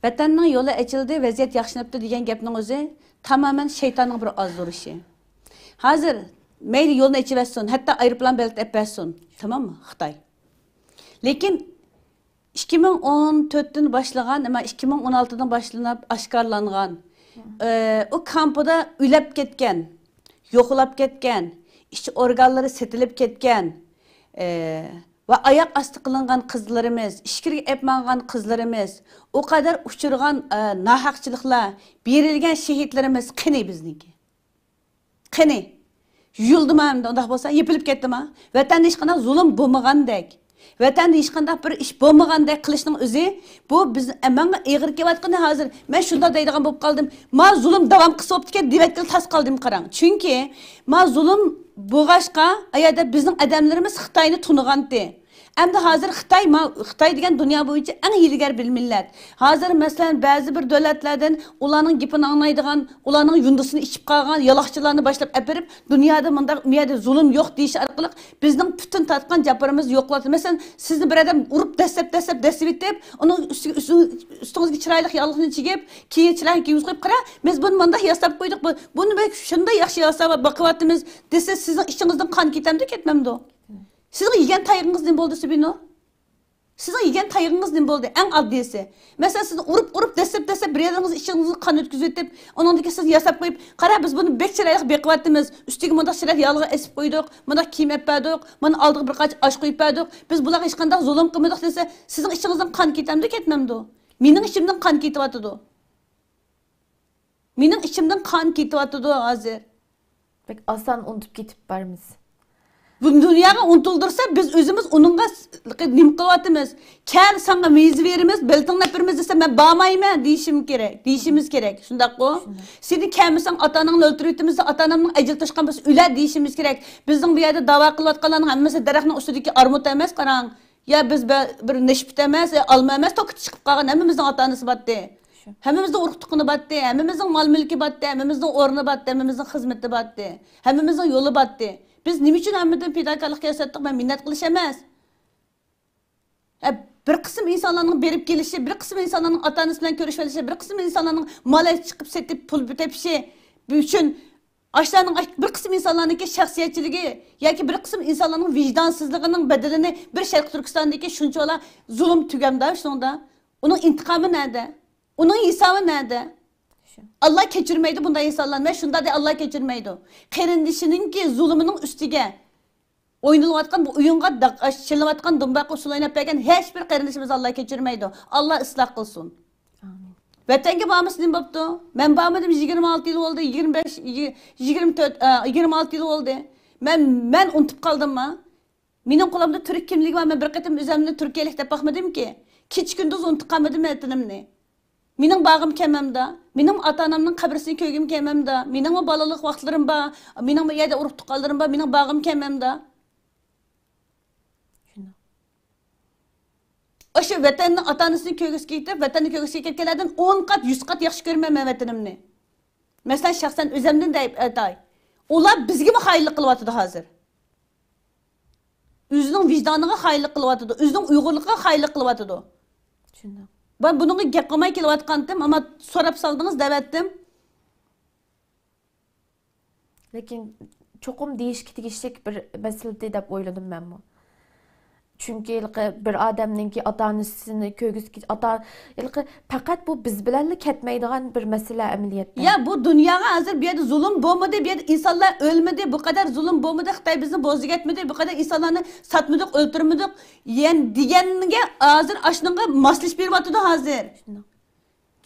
ۋەتەننىڭ يولى ئېچىلدى، ۋەزىيەت ياخشىلىنىپتۇ دېگەن گەپنىڭ ئۆزى تامامەن شەيتاننىڭ بىر ئازدۇرۇشى. ھازىر مەيلى يولنى ئېچىۋەتسۇن، ھەتتا ئايروپىلان بېلىتى ئېلىپ بەرسۇن، تاماممۇ، خىتاي. لېكىن ئىككى مىڭ ئون تۆتتىن باشلىغان، ئەمما ئىككى مىڭ ئون ئالتىدىن باشلىنىپ ئاشكارىلانغان، ئە، ئۇ كامپىدا ئۆلۈپ كەتكەن، يوقىلاپ كەتكەن، ئىچ ئورگانلىرى سېتىلىپ كەتكەن، ئە، ۋە ئاياق ئاستى قىلىنغان قىزلىرىمىز، ئىچكىرىگە ئېلىپ ماڭغان قىزلىرىمىز، ئۇ قەدەر ئۇچرىغان، ئە، ناھەقچىلىقلار، بېرىلگەن شېھىتلىرىمىز قېنى بىزنىڭكى؟ قېنى؟ يۇيۇلدىما ئەمدى ئۇنداق بولسا؟ يېپىلىپ كەتتىما؟ ۋەتەندە ھېچقانداق زۇلۇم بولمىغاندەك، ۋەتەندە ھېچقانداق بىر ئىش بولمىغاندەك قىلىشنىڭ ئۆزى، بۇ بىز، ماڭا ئېغىر كېلىۋاتقىنى ھازىر. مەن شۇنداق دەيدىغان بولۇپ قالدىم. ما زۇلۇم داۋام قىلسا بوپتىكەن دېۋەتكىلى تاس قالدىم، قاراڭ. چۈنكى ما زۇلۇم بولغاچقا، ئايەردە بىزنىڭ ئادەملىرىمىز خىتاينى تونۇغانتى. ئەمدى ھازىر خىتاي، ما-، خىتاي دېگەن دۇنيا بويىچە ئەڭ ھىيلىگەر بىر مىللەت. ھازىر، مەسىلەن، بەزى بىر دۆلەتلەردىن ئۇلارنىڭ گېپىنى ئاڭلايدىغان، ئۇلارنىڭ يۇندىسىنى ئىچىپ قالغان يالاقچىلارنى باشلاپ ئەپىرىپ، دۇنيادا مۇنداق، بۇ يەردە زۇلۇم يوق دېيىش ئارقىلىق بىزنىڭ پۈتۈن تارتقان جاپىرىمىز يوقىلىۋاتىدۇ. مەسىلەن، سىزنى بىر ئادەم ئۇرۇپ، دەسسەپ، دەسسەپ، دەسسىۋېتىپ، ئۇنىڭ ئۈستىگە، ئۈستىڭىز-، ئۈستىڭىزگە چىرايلىق ياغلىقنى چىگىپ، كېيىن چىرايلىق كىيىم قويۇپ، قارا، بىز بۇنى مۇنداق ياساپ قويدۇق، بۇ-، بۇنى بەك شۇنداق ياخشى ياساپ باقىۋاتىمىز دېسە، سىزنىڭ ئىچىڭىزدىن قان كېتەمدۇ، كەتمەمدۇ؟ سىزنىڭ يېگەن تايىقىڭىز نېمە بولدى، سىبىنو؟ سىزنىڭ يېگەن تايىقىڭىز نېمە بولدى؟ ئەڭ ئاددىيسى. مەسىلەن، سىزنى ئۇرۇپ، ئۇرۇپ، دەسسەپ، دەسسەپ، بىر يەرلىرىڭىزنى ئىچىڭىزدىن قان ئۆتكۈزۈۋېتىپ، ئۇنىڭدىن كېيىن سىزنى ياساپ قويۇپ، قارا، بىز بۇنى بەك چىرايلىق بېقىۋاتىمىز، ئۈستىگە مۇنداق چىرايلىق ياغلىق ئېسىپ قويدۇق، مۇنداق كىيىم ئەپ بەردۇق، مانا ئالدىغا بىر قانچە ئاش قويۇپ بەردۇق، بىز بۇلارغا ھېچقانداق زۇلۇم قىلمىدۇق دېسە، سىزنىڭ ئىچىڭىزدىن قان كېتەمدۇ، كەتمەمدۇ؟ مېنىڭ ئىچىمدىن قان كېتىۋاتىدۇ. مېنىڭ ئىچىمدىن قان كېتىۋاتىدۇ ھازىر. بەك ئاسان ئۇنتۇپ كېتىپ بارمىز. بۇ دۇنياغا ئۇنتۇلدۇرسا، بىز ئۆزىمىز ئۇنىڭغا س-، نېمە قىلىۋاتىمىز؟ كەل، ساڭا مېيىز بېرىمىز، بېلىتىڭنى ئېلىپ بېرىمىز دېسە، مەن بارمايمەن دېيىشىم كېرەك، دېيىشىمىز كېرەك. شۇنداققۇ؟ شۇنداق. سېنى كەلمىسەڭ، ئاتا-ئاناڭنى ئۆلتۈرۈۋېتىمىز، ئاتا-ئانامنىڭ ئەجىلى توشقان بولسا، ئۆلە دېيىشىمىز كېرەك. بىزنىڭ بۇ يەردە داۋا قىلىۋاتقانلارنىڭ ھەممىسى دەرەخنىڭ ئۈستىدىكى ئارمۇت ئەمەس، قاراڭ. يا بىز بە-، بىر نەشپۈت ئەمەس، ئالما ئەمەس، توكىتا چىقىپ قالغان ھەممىمىزنىڭ ئاتا-ئانىسى بارتتى. شۇ. ھەممىمىزنىڭ ئۇرۇق-تۇغقىنى بارتتى، ھەممىمىزنىڭ مال-مۈلكى بارتتى، ھەممىمىزنىڭ ئورنى بارتتى، ھەممىمىزنىڭ خىزمىتى بارتتى. ھەممىمىزنىڭ يولى بارتتى. بىز نېمە ئۈچۈن ھەممىدىن پىداكارلىق كۆرسەتتۇق؟ مەن مىننەت قىلىش ئەمەس. ھە، بىر قىسىم ئىنسانلارنىڭ بېرىپ كېلىشى، بىر قىسىم ئىنسانلارنىڭ ئاتا-ئانىسى بىلەن كۆرۈشۈۋېلىشى، بىر قىسىم ئىنسانلارنىڭ مال چىقىپ سېتىپ پۇل تېپىشى ئۈچۈن ئاشۇلارنىڭ، بىر قىسىم ئىنسانلارنىڭكى شەخسىيەتچىلىكى ياكى بىر قىسىم ئىنسانلارنىڭ ۋىجدانسىزلىقىنىڭ بەدىلىنى بىر شەرقىي تۈركىستاندىكى شۇنچىۋالا زۇلۇم تۈگەمدۇ شۇنىڭدا؟ ئۇنىڭ ئىنتىقامى نەدە؟ ئۇنىڭ ھېسابى نەدە؟ شۇ. ئاللا كەچۈرمەيدۇ بۇنداق ئىنسانلارنى. مەن شۇنداق دەي، ئاللا كەچۈرمەيدۇ. قېرىندىشىنىڭكى زۇلۇمىنىڭ ئۈستىگە ئوينىلىۋاتقان بۇ ئويۇنغا داق-، ئاش-، چېلىنىۋاتقان دۇمباققا ئۇسسۇل ئويناپ بەرگەن ھېچ بىر قېرىندىشىمىز ئاللا كەچۈرمەيدۇ. ئاللا ئىسلاھ قىلسۇن. ئامىن. ۋەتەنگە بارمىسا نېمە بوپتۇ؟ مەن بارمىدىم، يىگىرمە ئالتە يىل بولدى، يىگىرمە بەش، يىگىرمە تۆت، ئە، يىگىرمە ئالتە يىل بولدى. مەن، مەن ئۇنتۇپ قالدىممۇ؟ مېنىڭ قولۇمدا تۈرك كىملىكى بار، مەن بىر قېتىم ئۆزۈمنى تۈركىيەلىك دەپ باقمىدىمكى. كېچە-كۈندۈز ئۇنتۇپ قالمىدىم ۋەتىنىمنى. مېنىڭ بارغۇم كەلمەمدۇ؟ مېنىڭ ئاتا-ئانامنىڭ قەبرىسىنى كۆرگۈم كەلمەمدۇ؟ مېنىڭمۇ بالىلىق ۋاقىتلىرىم بار، مېنىڭمۇ يەردە ئۇرۇق-تۇغقانلىرىم بار، مېنىڭ بارغۇم كەلمەمدۇ؟ شۇنداق. ئاشۇ ۋەتەننىڭ ئاتا-ئانىسىنى كۆرگۈسى كېتىپ، ۋەتەننى كۆرگۈسى كەتكەنلەردىن ئون قات، يۈز قات ياخشى كۆرىمەن مەن ۋەتىنىمنى. مەسىلەن، شەخسەن ئۆزۈمدىن دەپ ئېيتاي. ئۇلار بىزگىمۇ خائىنلىق قىلىۋاتىدۇ ھازىر. ئۆزىنىڭ ۋىجدانىغا خائىنلىق قىلىۋاتىدۇ، ئۆزىنىڭ ئۇيغۇرلۇقىغا خائىنلىق قىلىۋاتىدۇ. شۇنداق. مەن بۇنىڭغا گەپ قىلماي كېلىۋاتقانتىم، ئەمما سوراپ سالدىڭىز، دەۋەتتىم. لېكىن چوقۇم دېيىشكە تېگىشلىك بىر مەسىلىدى دەپ ئويلىدىم مەنمۇ. چۈنكى ھېلىقى بىر ئادەمنىڭكى ئاتا-ئانىسىنى كۆرگۈسى كېلىپ، ئاتا، ھېلىقى پەقەت بۇ بىز بىلەنلا كەتمەيدىغان بىر مەسىلە ئەمەلىيەتتە. يا، بۇ دۇنياغا ھازىر بۇ يەردە زۇلۇم بولمىدى، بۇ يەردە ئىنسانلار ئۆلمىدى، بۇ قەدەر زۇلۇم بولمىدى، خىتاي بىزنى بوزۇپ كەتمىدى، بۇ قەدەر ئىنسانلارنى ساتمىدۇق، ئۆلتۈرمىدۇق، يەنى دېگەنگە ھازىر ئاشۇنىڭغا ماسلىشىپ بېرىۋاتىدۇ ھازىر. شۇنداق.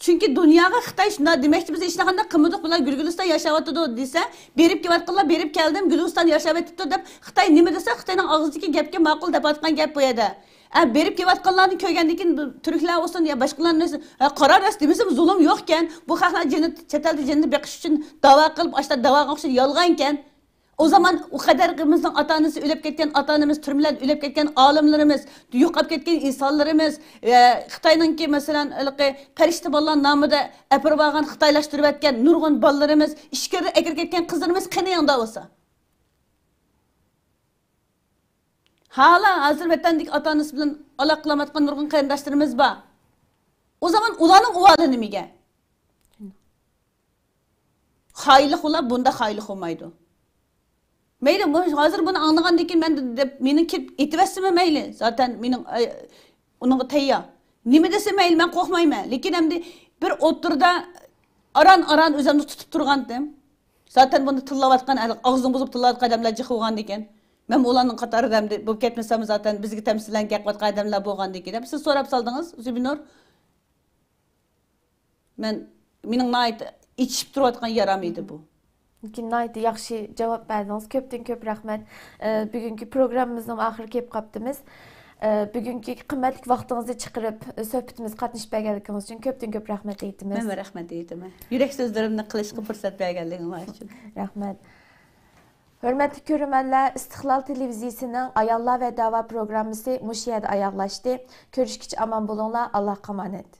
چۈنكى دۇنياغا خىتاي شۇنداق دېمەكچى، بىز ھېچنېمە قىلمىدۇق، بۇلار گۈلگۈلىستان ياشاۋاتىدۇ دېسە، بېرىپ كېلىۋاتقانلار بېرىپ كەلدىم، گۈلگۈلىستان ياشاۋېتىپتۇ دەپ، خىتاي نېمە دېسە، خىتاينىڭ ئاغزىدىكى گەپكە ماقۇل دەپۋاتقان گەپ بۇ يەردە. ئە، بېرىپ كېلىۋاتقانلارنى كۆرگەندىن كېيىن، بۇ تۈركلەر بولسۇن يا باشقىلارنى، ھە، قارا راست دېمىسىمۇ زۇلۇم يوقكەن. بۇ خەقلەر جېنى، چەت ئەلدە جېنىنى بېقىش ئۈچۈن داۋا قىلىپ، ئاشۇنداق داۋاغا ئوخشاش يالغانكەن. ئۇ زامان ئۇ قەدەر بىزنىڭ ئاتا-ئانىسى ئۆلۈپ كەتكەن، ئاتا-ئانىمىز تۈرمىلەردە ئۆلۈپ كەتكەن، ئالىملىرىمىز، يوقاپ كەتكەن ئىنسانلىرىمىز، ئە، خىتاينىڭكى، مەسىلەن، ھېلىقى پەرىشتە بالىلار نامىدا ئەپىرىۋالغان، خىتايلاشتۇرۇۋەتكەن نۇرغۇن بالىلىرىمىز، ئىچكىرىدە ئەكىرىپ كەتكەن قىزلىرىمىز قېنى ياڭدا بولسا؟ ھالا ھازىر ۋەتەندىكى ئاتا-ئانىسى بىلەن ئالاقە قىلالمايۋاتقان نۇرغۇن قېرىنداشلىرىمىز بار. ئۇ زامان ئۇلارنىڭ ئۇۋالى نېمىگە؟ خائىنلىق بولار، بۇنداق خائىنلىق بولمايدۇ. مەيلى، مۇ-، ھازىر بۇنى ئاڭلىغاندىن كېيىن مەن دەپ، مېنى كېلىپ ئېتىۋەتسىمۇ مەيلى. زاتەن مېنىڭ، ئاي، ئۇنىڭغا تەييار. نېمە دېسە مەيلى، مەن قورقمايمەن. لېكىن ئەمدى بىر ئوتتۇرىدا ئاران-ئاران ئۆزۈمنى تۇتۇپ تۇرغانتىم. زاتەن بۇنى تىللاۋاتقان، ئاغزىنى بۇزۇپ تىللاۋاتقان ئادەملەر جىق بولغاندىكىن. مەن ئۇلارنىڭ قاتارىدا ئەمدى بولۇپ كەتمىسەم، زاتەن بىزگە تەمسىللەرنى گەپ قىلىۋاتقان ئادەملەر بولغاندىكىن دەپ سىز سوراپ سالدىڭىز، زۇبىنۇر. مەن، مېنىڭ ناھايىتى ئېچىشىپ تۇرۇۋاتقان يارام ئىدى بۇ. لېكىن ناھايىتى ياخشى جاۋاب بەردىڭىز. كۆپتىن كۆپ رەھمەت. ئە، بۈگۈنكى پروگراممىمىزنىڭ ئاخىرىغا كېلىپ قاپتىمىز. ئە، بۈگۈنكى قىممەتلىك ۋاقتىڭىزنى چىقىرىپ، ئە، سۆھبىتىمىزگە قاتنىشىپ بەرگەنلىكىڭىز ئۈچۈن كۆپتىن كۆپ رەھمەت ئېيتىمىز. مەنمۇ رەھمەت ئېيتىمەن. يۈرەك سۆزلىرىمنى قىلىشقا پۇرسەت بەرگەنلىكىڭلار ئۈچۈن. رەھمەت. ھۆرمەتلىك كۆرۈرمەنلەر، ئىستىقلال تېلېۋىزىيىسىنىڭ ئاياللار ۋە دەۋا پروگراممىسى مۇشۇ يەردە ئاياغلاشتى. كۆرۈشكىچە ئامان بولۇڭلار، ئاللاھقا ئامانەت.